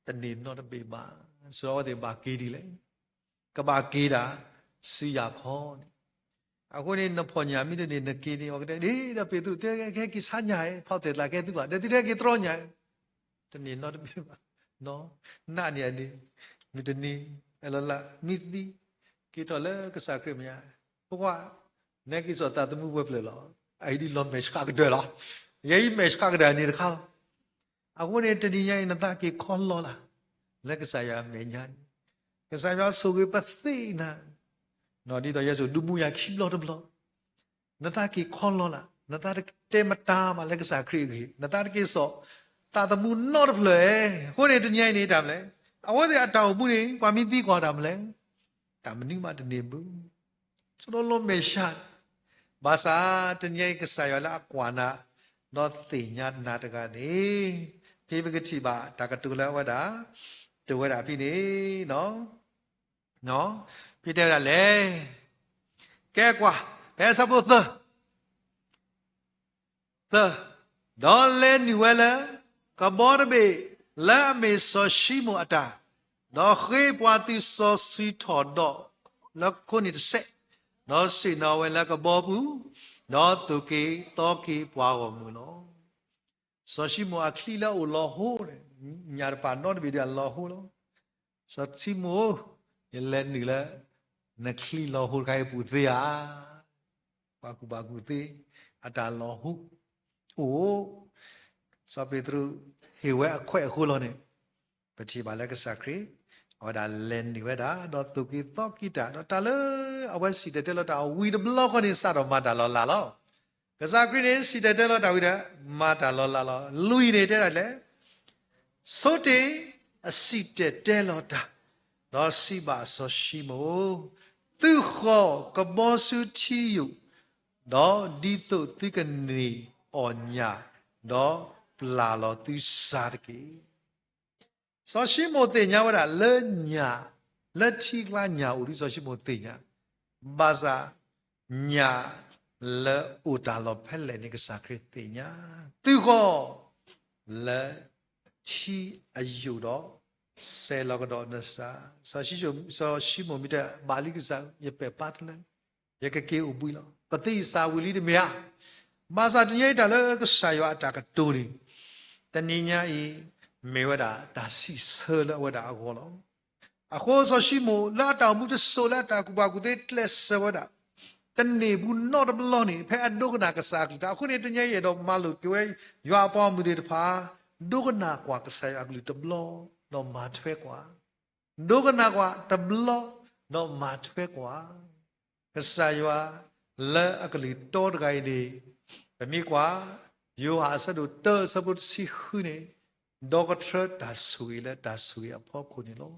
တန့ၢ်နီတဘ့ၣ်ဘၣ်. စီၤဝဲသ့ၣ်ဘၣ်က့ၤဒ်လဲၣ်, ကဘၣ်က့ၤဒၣ် စုယၤခီန့ၣ်, အဃိန့ၣ် နဖီၣ်ညၣ်မ့ၢ်တန့ၢ် နက့ၤန့ၣ် အီၤကတဲ ဒ်ဒီးပ့းတရူးတဲ ကဟဲက့ၤဆါညၣ် ဖီၣ်သဲၣ်သးကဲသုဘၣ်, ဒီးသုတဟဲက့ၤတြီညၣ်, တန့ၢ်နီတဘ့ၣ်ဘၣ်, နးန့ၢ်အန့ၣ်, မုၢ်တနံၤ, အလီၢ်လၢ မံသံ, က့ၤထီၣ်လၢကစၢ်ခရံာ်မဲာ်ညါ, ပကွၢ်, နဟဲက့ၤစိာ်သးသမူပှဲၤဖျၢၣ်လီၤ, အအံၤဒ်လီၤမဲာ်ဆှးကတၢၢ်လီၤ, ယဲအံၤမဲာ်ဆှးကတၢၢ်န့ၣ်တခါလီၤ. အဃိန့ၣ် တနံၤညါအံၤ နသးက့ၤခီလီၤလၢ် လၢကစၢ်ယွၤမဲာ်ညါန့ၣ်, ကစၢ်ယွၤဆိၣ်ဂ့ၤပသ့ၣ်နၤ, ဒ်သိးယဲဆိၣ်ဒုးမူယၤခံဘျီတဘျီ, နသးက့ၤခီလီၤလၢ်, နသးတတဲမတၤမးလၢကစၢ်ခရံာ်အဂ့ၢ်, နသးတက့ၤစိာ်သးသမူနီတဖျၢၣ်ဧါ. အဃိန့ၣ် တနံၤညါအံၤန့ၣ် တၢ်မနုၤလဲၣ်, အဝဲသ့ၣ်အတၢ်အိၣ်မူန့ၣ် ပှၤမံသံကွၢ်တၢ်မနုၤလဲၣ်, တၢ်မနုၤမးတန့ၢ်ဘၣ် ဆိဒီးလီၤမဲာ်ဆှး, ဘၣ်ဆၣ်တနံၤအံၤကစၢ်ယွၤလၢအကွၢ်နၤ, ဒီးသ့ၣ်ညါနၤတဂၤန့ၣ်, ဖဲပကထံၣ်ဘၣ်တၢ်ကတိၤလၢအဝဲဒၣ်, တဝဲဒၣ်ဖဲန့ၣ်, ဖဲတဲဝဲဒၣ်လဲၣ်, ကဲကွၢ်, ဖဲအဆၢဖိသၢ သၢ, ဒီးလဲၤနုာ်ဝဲလၢ ကဘီတဘ့ၣ်လၢအမ့ၢ်စီၤၡံမိၣ်အတၢ်, ဒီးဃ့ပှၤသုးစီဆှံထီၣ်ဒီး လၢခိန့ၣ်တစဲး, ဒီးဆ့ၣ်နီၤဝဲလၢကဘီပူၤ, ဒီးသိၣ်က့ၤသီက့ၤပှၤဂီၢ်မုၢ်လီၤ. စီၤၡံမိၣ်အချံလၢအအိၣ်လီၤဟိန့ၣ်, ညၣ်တပာ်နီတဘ့ၣ်ဒီးအလီၤဟိလီၤ. စီၤၡံမိၣ်, ယလဲၤနုာ်လၢ နချံလီၤဟိတခါအံၤအပူၤသ့ဧါ. ပှၤကူၣ်ဘၣ်ကူၣ်သ့ အတၢ်လီၤဟိအိၣ်, စီၤပ့းတရူးဟ့ၣ်ဝဲအခွဲးအဃိလီၤန့ၣ်, ပထံၣ်ဘၣ်လၢကစၢ်ခရံာ် အဝဲဒၣ်လဲၤနုာ်ဝဲဒၣ် ဒီးသိၣ်က့ၤသီက့ၤတၢ်, ဒီးတၢ်လၢအဝဲစံၣ်တဲၤတဲလီၤတၢ်အဝံၤတဘျီဃီန့ၣ် စးထီၣ်မၤတၢ်လီၤလးလီၤ. ကစၢ်ခရံာ်န့ၣ် စံၣ်တဲၤတဲလီၤတၢ်ဝံၤဒီး မၤတၢ်လီၤလးလီၤ. လွံၢ်န့ၣ်တဲဒၣ်လဲၣ်, ဆိတ့ၢ်အစံၣ်တဲၤတဲလီၤတၢ်, ဒီးစံးဘၣ်စီၤၡံမိၣ်, သုဃီၤကဘီဆူထံယိာ်, ဒီးဒ်သိးသုကန့ၢ်အီၣ်ညၣ်, ဒီးပျၢ်လီၤသုစၢ်တက့ၢ်. စီၤၡံမိၣ်သ့ၣ်ညါဝဲဒၣ်လၢညၣ်, လၢထံကျါညၣ်အိၣ်ဒ်စီၤၡံမိၣ်သ့ၣ်ညါ, ဘၣ်ဆၣ်ညၣ်လၢအိၣ်တၢ်လီၢ်ဖဲလဲၣ်န့ၣ် ကစၢ်ခရံာ်သ့ၣ်ညါ, သုဃီၤ လၢထံအယိာ်ဒီး စဲးလီၤကဒီးနစၢ်, စီၤၡံမိၣ်မ့ၢ်တဲ ဘၣ်လံကစၢ်ဧၢ, ယပဲာ်ပါတလၢ ယကက့ၤအိၣ်ဘှံးလီၤ. ပသ့စၢ်ဝံၤလံတမ့ၢ်ဧါ. ဘၣ်ဆၣ်တနံၤညါအံၤတၢ်လၢကစၢ်ယွၤအတၢ်ကတိၤန့ၣ်, တနံၤညါအံၤ မ့ၢ်ဝဲဒၣ်တၢ်စံးဆၢလၢအဝဲဒၣ်အဂီၢ်လီၤ. အဃိစီၤၡံမိၣ်လၢအတၢ်အိၣ်မူတစိၤလၢအတၢ်ကူၣ်ဘၣ်ကူၣ်သ့ကျဲးစၢးဝဲဒၣ်, တန့ၢ်ဘူးနီတဘျီန့ၣ် ဖဲအဒိကနၣ်ကစၢ်အကလုၢ်တၢ်အဃိန့ၣ် တနံၤညါအံၤအဲၣ်ဒိးမၤလိာ်က့ၤဝဲ ယွၤအပှၤဂီၢ်မုၢ်သ့ၣ်တဖၣ် ဒိကနၣ်ကွၢ်ကစၢ်ယွၤအကလုၢ်တဘျီ ဒီးမၤထွဲကွၢ် ဒိကနၣ်ကွၢ်တဘျီ ဒီးမၤထွဲကွၢ်. ကစၢ်ယွၤလၢအကလုၢ်တီတဂၤအံၤန့ၣ်, ပမ့ၢ်ကွၢ် ယိၤဟၣ်အဆၢဒိၣ်တၢ အဆၢဖိတဆံဃုန့ၣ်, ဒီကထြၢတၢ်ဆိၣ်ဂ့ၤလၢတၢ်ဆိၣ်ဂ့ၤအဖီခိၣ်န့ၣ်လီၤ.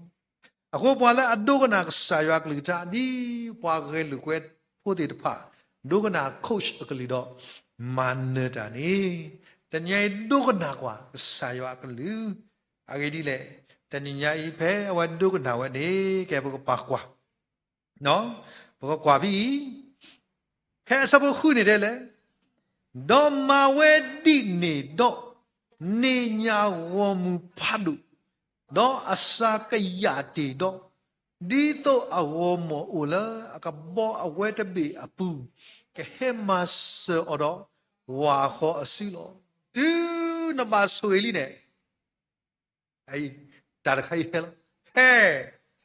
အဃိပှၤလၢအဒိကနၣ်ကစၢ်ယွၤအကလုၢ်ကထါ ဒ်ပှၤဂဲၤလိာ်ကွဲဖိသ့ၣ်တဖၣ် ဒိကနၣ် coach အကလုၢ်ဒီး မၤနၢၤတၢ်န့ၣ်, တနံၤညါအံၤဒိကနၣ်ကွၢ် ကစၢ်ယွၤအကလုၢ်, အဂ့ၢ်ဒ်လဲၣ်, တနံၤညါအံၤဖဲအဝဲဒိကနၣ်ဝဲန့ၣ် ကဲပကပာ်ကွၢ်, ပကကွၢ်ဖဲအံၤ, ဖဲအဆၢဖိဃုန့ၣ်တဲလဲၣ်, ဒီးမၤဝဲဒ်န့ၣ်ဒီး န့ၢ်ညၣ်ဂီၤမုၢ်ဖးဒိၣ်, ဒီးအစှၤကယာ်တ့ၢ်ဒီး, ဒ်သိးအဂီၤမီၢ်အိၣ်လၢအကဘီအဝဲတဘ့ၣ်အပူၤ, ကဟဲမၤစၢၤအီၤဒီး ဝၤဃီအစုလီၤ. တုၤနဘၣ်ဆိၣ်ဂ့ၤလံန့ၣ် တၢ်တခါအံၤဟဲလီၤ. ဟဲ,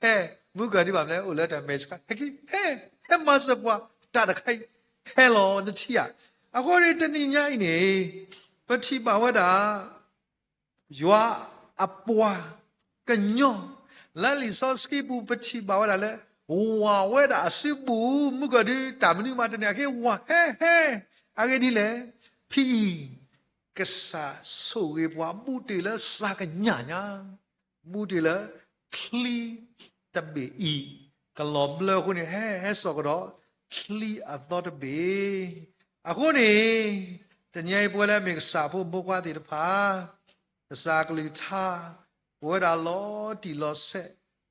ဟဲ, မုၢ်ကၢၤဒံးဘၣ်မနုၤလဲၣ် အိၣ်လၢတၢ်မဲာ်ဆှး, ဟဲ, ဟဲမၤစၢၤပှၤ, တၢ်တခါအံၤဟဲလီၤ နထံၣ်ဧါ. အဃိန့ၣ်တနံၤညါအံၤန့ၣ် ပထံၣ်ဘၣ်ဝဲဒၣ် ယွၤအပှၤကညီ လၢလံာ်စီဆှံပူၤ ပထံၣ်ဘၣ်ဝဲဒၣ်လၢ ဝၤဝဲဒၣ်အစုပူၤ မုၢ်ကၢၤဒုး တၢ်မနုၤမးတန့ၢ် အက့ၤဝၤဟဲဟဲ, အဂ့ၢ်ဒ်လဲၣ်, ဖဲအံၤ ကစၢ်ဆိၣ်ဂ့ၤပှၤ ဘူးတ့ၢ်လၢစှၤကညးညါ, ဘူးတ့ၢ်လၢချံတဘ့ၣ်အံၤ ကလီၤဘျၢအဃိန့ၣ် ဟဲဟဲစိာ်ကဒီး ချံအသီတဘ့ၣ်. အဃိန့ၣ် တနံၤအံၤပဝဲလၢအမ့ၢ်ကစၢ်အဖိမုၣ်ဖိခွါသ့ၣ်တဖၣ် ကစၢ်ကလုၢ်ကထါ ပဝဲဒၣ်လီၤတံၢ်လီၤဆဲး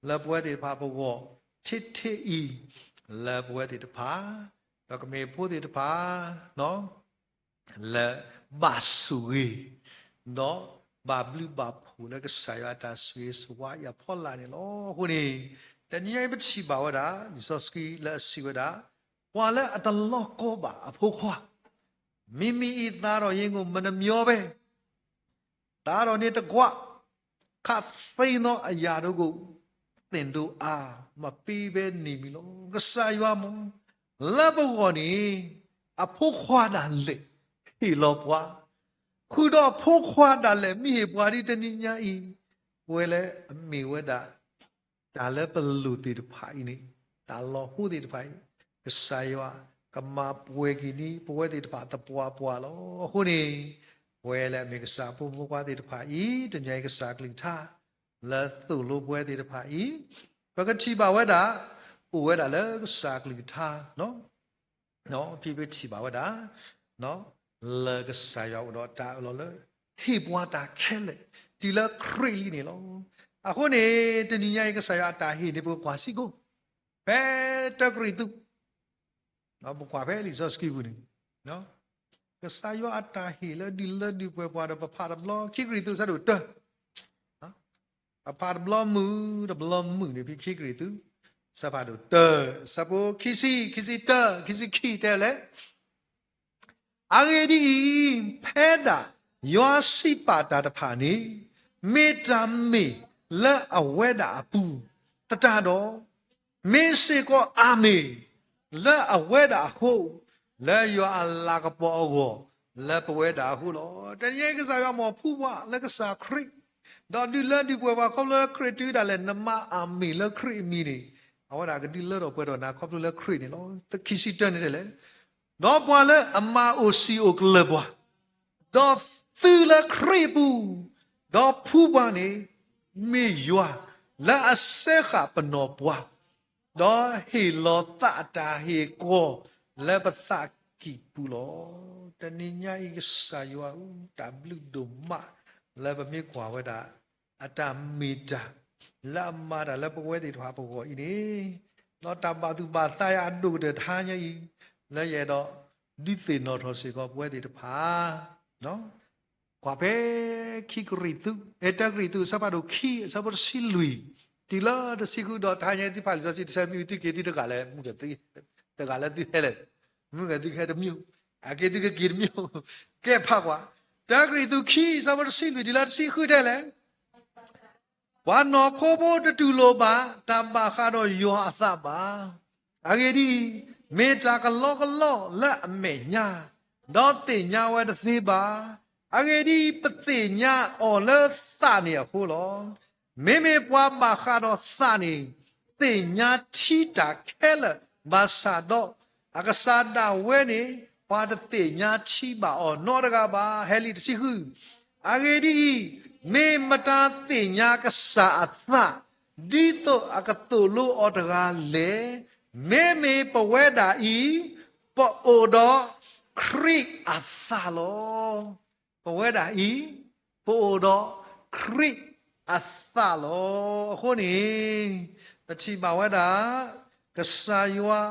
လၢပဝဲသ့ၣ်တဖၣ်ပဂီၢ် ထဲထဲအံၤ လၢပဝဲသ့ၣ်တဖၣ် ဒီးကမ့ၢ်ဖိသ့ၣ်တဖၣ် လၢဘၣ်ဆိၣ်ဂ့ၤ ဒီးဘၣ်ဘျုးဘၣ်ဖှိၣ်လၢကစၢ်ယွၤအတၢ်ဆိၣ်ဂ့ၤဆိၣ်ဝါအံၤအဖီလာ်န့ၣ်လီၤ. အဃိန့ၣ် တနံၤအံၤပထံၣ်ဘၣ်ဝဲဒၣ် လံာ်စီဆှံလၢအစံးဝဲဒၣ် ပှၤလၢအတလီၢ်ကီဘၣ်အဖိခွါ မ့မ့ၢ်အံၤ သားတော် ရင်ငိုမနမျောပဲ သားတော်နှင့်တကွ ခပ်သိမ်းသောအရာတို့ကို သင်တို့အား မပေးဘဲနေမည်လော. ကစၢ်ယွၤမ့ၢ် လၢပဂီၢ်န့ၣ် အဖိခွါဒၣ်လဲာ် ဟ့ၣ်လီၤပှၤ, ဃုာ်ဒီးအဖိခွါဒၣ်လဲာ် မ့ၢ်ဟ့ၣ်ပှၤဒ်တနံၤညါအံၤ, ပဝဲလၢအမ့ၢ်ဝဲဒၣ် တၢ်လၢပလိၣ်သ့ၣ်တဖၣ်အံၤန့ၣ် တၢ်လီၤဟိသ့ၣ်တဖၣ်အံၤ ကစၢ်ယွၤကမၤပှဲၤက့ၤန့ၢ် ပဝဲသ့ၣ်တဖၣ်သပှၢ်ပှၢ်လီၤ. အဃိန့ၣ် ပဝဲလၢအမ့ၢ်ကစၢ်အဖိမုၣ်ဖိခွါသ့ၣ်တဖၣ်အံၤ တနံၤအံၤကစၢ်ကလုၢ်ကထါ လၢသိၣ်လိပဝဲသ့ၣ်တဖၣ်အံၤ ပကထံၣ်ဘၣ်ဝဲဒၣ် အိၣ်ဝဲဒၣ်လၢကစၢ်ကလုၢ်ကထါ ဖဲပထံၣ်ဘၣ်ဝဲဒၣ် လၢကစၢ်ယွၤအိၣ်ဒီးတၢ်အၢၣ်လီၤလၢ ဟ့ၣ်ပှၤတၢ်ခဲလၢာ် တုၤလၢခရံာ်လံန့ၣ်လီၤ. အဃိန့ၣ် တနံၤညါအံၤ ကစၢ်ယွၤအတၢ်ဟ့ၣ်န့ၣ် ပကကွၢ်စ့ၢ်ကီး ဖဲတၢကရံၣ်သူး ပကွၢ်ဖဲလံာ်စီဆှံပူၤန့ၣ် ကစၢ်ယွၤအတၢ်ဟ့ၣ်လၢဒုးလၢဒုးပှဲၤပှၤဒီး ပဖးတဘျီ ခံကရံၣ်သူး ဆၢဒိၣ်တၢ ပဖးတဘျီမုၢ် တဘျီမုၢ်န့ၣ် ဖဲခံကရံၣ်သူး ဆၢဖးဒိၣ်တၢ ဆၢဖိခံဆံ ခံဆံတၢ ခံဆံခံတဲလဲၣ် အဂ့ၢ်ဒ်အံၤ, ဖဲဒၣ်ယွၤစံးပာ်တၢ်တဖၣ်န့ၣ် မ့ၢ်တၢ်မ့ၢ်လၢအဝဲဒၣ်အပူၤသတးဒီး, မ့ၢ်စ့ၢ်ကီးအၤမ့ၣ်လၢအဝဲဒၣ်အဃိ, လၢယွၤအလၤကပီၤအဂီၢ် လၢပဝဲဒၣ်အဃိလီၤ. တနံၤအံၤကစၢ်ယွၤမ့ၢ်ဖှူပှၤလၢကစၢ်ခရံာ်, ဒီးဒုးလၢဒုးပှဲၤပှၤခီဖျိလၢခရံာ်တုၤဒၣ်လဲာ် နမၤအၤမ့ၣ်လၢခရံာ်အမံၤန့ၣ်, အဝဲဒၣ်ကဒုးလၢထီၣ်ပှဲၤထီၣ်နၤခီဖျိလၢခရံာ်န့ၣ်လီၤ. ခံဆံတၢန့ၣ်တဲလဲၣ် ဒီးပှၤလၢအမၤအိၣ်စံာ်အိၣ်ကလၢၢ်ပှၤ, ဒီးသုလၢခရံာ်အပူၤ, ဒီးဖှူပှၤန့ၣ် မ့ၢ်ယွၤလၢအစၢဃာ်ပနီၢ်ပှၤ, ဒီးဟ့ၣ်လီၤသးအတၢ်ဟ့ၣ်ကီၤလၢပသးကံၢ်ပူၤလီၤ. တနံၤညါအံၤကစၢ်ယွၤဧၢ, တၢ်ဘျုးဒိၣ်မး လၢပမ့ၢ်ကွၢ်ဝဲဒၣ် အတၢ်မ့ၢ်တၢ် လၢအမၤတၢ်လၢပဝဲသ့ၣ်တဖၣ်ပဂီၢ်အံၤန့ၣ်, ဒီးတၢ်ဘၣ်သူၣ်ဘၣ်သးယၤအဒိၣ်ကတၢၢ်တဟါညါအံၤ, လၢယအဲၣ်ဒိးဒုးသ့ၣ်နီၣ်ထီၣ်စ့ၢ်ကီးပဝဲသ့ၣ်တဖၣ် ကွၢ်ဖဲ ခံကရံၣ်သူး, အဲ တၢကရံၣ်သူး အဆၢဖးဒိၣ်ခံ အဆၢဖိတဆံလွံၢ် တုၤလၢတဆံဃုဒီး တဟါညါအံၤသုဖးလံာ်စီဆှံတဆၢမ့ၢ်သုက့ၤသုတဂၤလၢမုၢ်ကသံ, တဂၤလၢသုဟဲလဲၣ်, မုၢ်ကသံကဟဲတမံၤ, အက့ၤသုကက့ၤတမံၤ, ကဲဖးကွၢ်, တၢကရံၣ်သူးခံ အဆၢဖိတဆံလွံၢ် တုၤလၢတဆံဃုတဲလဲၣ် ပှၤနီၢ်ခိဖိတတူၢ်လိာ်ဘၣ် တၢ်ဘၣ်ဃးဒီးယွၤအသးဘၣ်. အဂ့ၢ်ဒ်အံၤ, မ့ၢ်တၢ်ကလီကလီလၢအမဲာ်ညါ, ဒီးသ့ၣ်ညါဝဲတသ့ဘၣ်. အဂ့ၢ်ဒ်အံၤ, ပသ့ၣ်ညါအီၤလၢသးန့ၣ်အဃိလီၤ. မ့မ့ၢ်ပှၤဘၣ်ဃးဒီးသးန့ၣ် သ့ၣ်ညါထံတၢ်ခဲလၢာ်ဘၣ်ဆၣ်ဒီး အကစၢ်ဒၣ်ဝဲန့ၣ် ပှၤတသ့ၣ်ညါထံဘၣ်အီၤနီတဂၤဘၣ်. ဟဲလံာ်တဆံဃု, အဂ့ၢ်ဒ်အံၤ, မ့ၢ်မတၤသ့ၣ်ညါကစၢ်အသး ဒ်သိးအကသိၣ်လိအီၤတဂၤလဲၣ်. မ့မ့ၢ်ပဝဲဒၣ်အံၤ ပအိၣ်ဒီးခရံာ်အသးလီၤ. ပဝဲဒၣ်အံၤ ပအိၣ်ဒီးခရံာ်အသးလီၤ. အဃိန့ၣ် ပထံၣ်ဘၣ်ဝဲဒၣ် ကစၢ်ယွၤ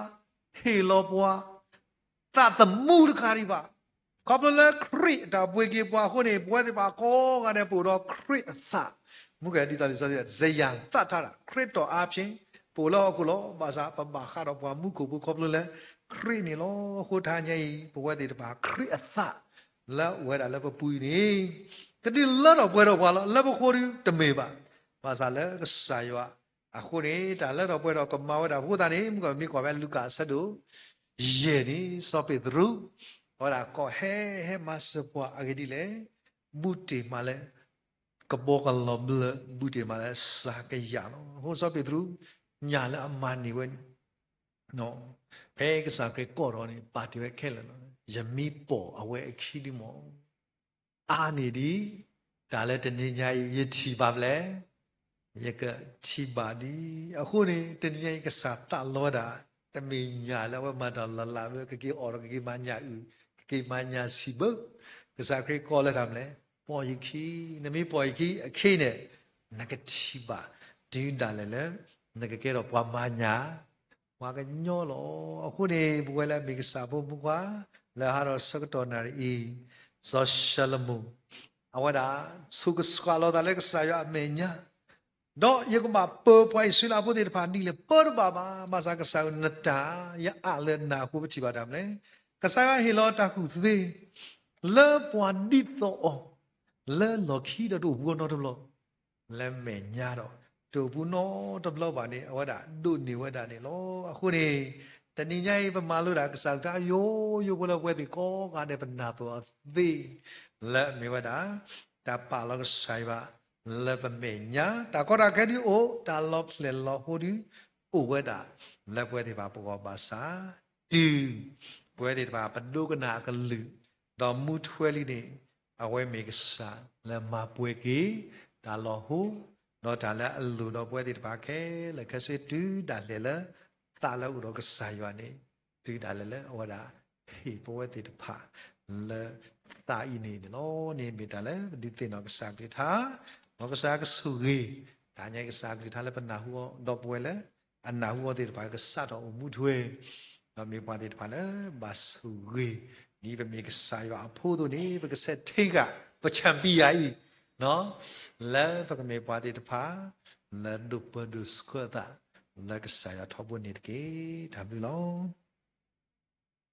ဟ့ၣ်လီၤပှၤ သးသမူတခါဒံးဘၣ်. ခီဖျိလၢခရံာ်အတၢ်ပှ့ၤက့ၤပှၤအဃိန့ၣ် ပဝဲသ့ၣ်တဖၣ်ကိးဂၤဒဲးပအိၣ်ဒီးခရံာ်အသး, မ့ၢ်ကဲဒ်သိးလံာ်စီဆှံ စယံသးထီဒါ ခရံာ်တော်အားဖြင့် ပအိၣ်လၢဟီၣ်ခိၣ်လီၤ. ဘၣ်ဆၣ်ပဘၣ်ဃးဒီးပှၤမူခိၣ်ဖိခီဖျိလၢခရံာ်န့ၣ်လီၤ. အဃိတဟါညါအံၤ ပဝဲသ့ၣ်တဖၣ်ခရံာ်အသး လၢအအိၣ်ဝဲဒၣ်လၢပပူၤအံၤန့ၣ် ကဒုးလၢထီၣ်ပှဲၤထီၣ်ပှၤလီၤ. လၢပဃိဒုတမ့ၢ်ဘၣ်. ဘၣ်ဆၣ်လၢကစၢ်ယွၤအဃိန့ၣ် တၢ်လၢထီၣ်ပှဲၤထီၣ်ကမၤဝဲဒၣ်အဃိသတးန့ၣ် မ့ၢ်ကမ့ၢ်ကွၢ်ဖဲလူၤကၣ်အဆၢဒိၣ် ယဲၢ်န့ၣ် စီၤပ့းတရူး အဝဲဒၣ်ကိးဟဲ ဟဲမၤစၢၤပှၤအဂ့ၢ်ဒ်လဲၣ်, ဘူးတ့ၢ်မးလၢ ကဘီကလီၤဘျၢ ဘူးတ့ၢ်မးလၢစှၤကယၤလီၤ. အဃိစီၤပ့းတရူး ညၣ်လၢအမၤန့ၢ်ဝဲန့ၣ် ဖဲကစၢ်ခရံာ်ကိးထီၣ်န့ၣ် ပာ်တ့ၢ်ဝဲခဲလၢာ်လီၤ. ယမ့ၢ်ပိာ်အဝဲအခံဒုမး အါန့ၢ်ဒံး တၢ်လၢတနံၤညါအံၤ ယထံၣ်ဘၣ်ဖဲလဲၣ်, ယကထံၣ်ဘၣ်ဒံး. အဃိန့ၣ် တနံၤညါအံၤ ကစၢ်သးလီဝဲဒၣ် တမ့ၢ်ညၣ်လၢအဝဲမၤတၢ်လီၤလးဝဲ ကက့ၤအီၣ်ဒီး ကက့ၤမၤညၣ်အုၣ် ကက့ၤမၤညၣ်ဆံးဘၢ. ကစၢ်ခရံာ်ကိးလၢတၢ်မနုၤလဲၣ်, ပိာ်ယခံ, နမ့ၢ်ပိာ်ယခံအခံန့ၣ် နကထံၣ်ဘၣ် တုၤဒၣ်လဲာ်လၢ နကကဲထီၣ်ပှၤမၤညၣ် ပှၤကညီလီၤ. အဃိန့ၣ် ပဝဲလၢအမ့ၢ်ကစၢ်ဖိမုၣ်ခွါ လၢဟးထီၣ်ဆၢကတီၢ်နၣ်ရံၣ်အံၤ စီၤၡလိၤမိၣ် အဝဲဒၣ် ဆိၣ်ကစှၤလီၤသးလၢကစၢ်ယွၤအမဲာ်ညါ, ဒီးယကဘၣ်ပၢၤပှၤအံၣ်စရ့လးဖိသ့ၣ်တဖၣ်ဒ်လဲၣ်, ပၢတဘၣ်ဘၣ်. ဘၣ်ဆၣ်ကစၢ်ဧၢ နတၢ် ယအၢၣ်လီၤနၤအဃိ ပထံၣ်ဘၣ်တၢ်မနုၤလဲၣ်, ကစၢ်ယွၤဟ့ၣ်လီၤတၢ်ကူၣ်သ့ လၢပှၤဒ်သိးအီၤ လၢလီၢ်ခံဒီးတအိၣ်ဘူးအီၤနီတဘျီ လၢမဲာ်ညါဒီး တအိၣ်ဘူးနီတဘျီဘၣ်န့ၣ် အဝဲဒၣ်ဒိးန့ၢ်ဝဲဒၣ်န့ၣ်လီၤ. အဃိန့ၣ် တနံၤညါအံၤ ပမၤလိဒၣ်ကစၢ်ကလုၢ်ကထါယိယိဖိလၢပဝဲသ့ၣ်ကိးဂၤဒဲးပနၢ်ပၢၢ်အီၤသ့ လၢအမ့ၢ်ဝဲဒၣ် တၢ်ပာ်လီၤကစၢ်ယွၤ လၢပမဲာ်ညါ တၢ်ကီတၢ်ခဲဒုအိၣ် တၢ်လီၤဖျဲၣ်လီၤဟိဒု အိၣ်ဝဲဒၣ် လၢပဝဲသ့ၣ်တဖၣ်ပဂီၢ်ဘၣ်ဆၣ် တုၤ ပဝဲသ့ၣ်တဖၣ်ပဒိကနၣ်အကလုၢ် ဒီးမူထွဲလံန့ၣ် အဝဲမ့ၢ်ကစၢ်လၢမၤပှဲၤက့ၤ တၢ်လီၤဟိ ဒီးတၢ်လၢအလိၣ်ဒီးပဝဲသ့ၣ်တဖၣ်ခဲလၢာ်ခဲဆ့ တုၤဒၣ်လဲာ်လၢ သးလၢအအိၣ်ဒီးကစၢ်ယွၤန့ၣ် တုၤဒၣ်လဲာ်လၢအဝဲဒၣ် ဟ့ၣ်ပဝဲသ့ၣ်တဖၣ် လၢသးအံၤန့ၣ်န့ၣ်လီၤ. န့ၣ်မ့ၢ်တၢ်လၢပဒုးသ့ၣ်နီၣ်ကစၢ်ကလုၢ်ကထါ ဒီးကစၢ်ကဆိၣ်ဂ့ၤ တၢ်ညါကစၢ်ကလုၢ်ကထါလၢပနၢ်ဟူအီၤ ဒီးပဝဲလၢ အနၢ်ဟူအီၤသ့ၣ်တဖၣ်ကစးထီၣ်အိၣ်မူထွဲ ဒီးမ့ၢ်ပှၤသ့ၣ်တဖၣ်လၢဘၣ်ဆိၣ်ဂ့ၤ ဒ်ပမ့ၢ်ကစၢ်ယွၤအဖိအသိးန့ၣ် ပကဆဲးထံဂၤ ပဆၣ်ပံယၤအံၤ လၢပကမ့ၢ်ပှၤသ့ၣ်တဖၣ် လၢဒိၣ်ပၢၢ်ဒိၣ်ဆှၢအသး လၢကစၢ်ယွၤထီဘိန့ၣ်တက့ၢ်. တၢ်ဘျုးလီၤ.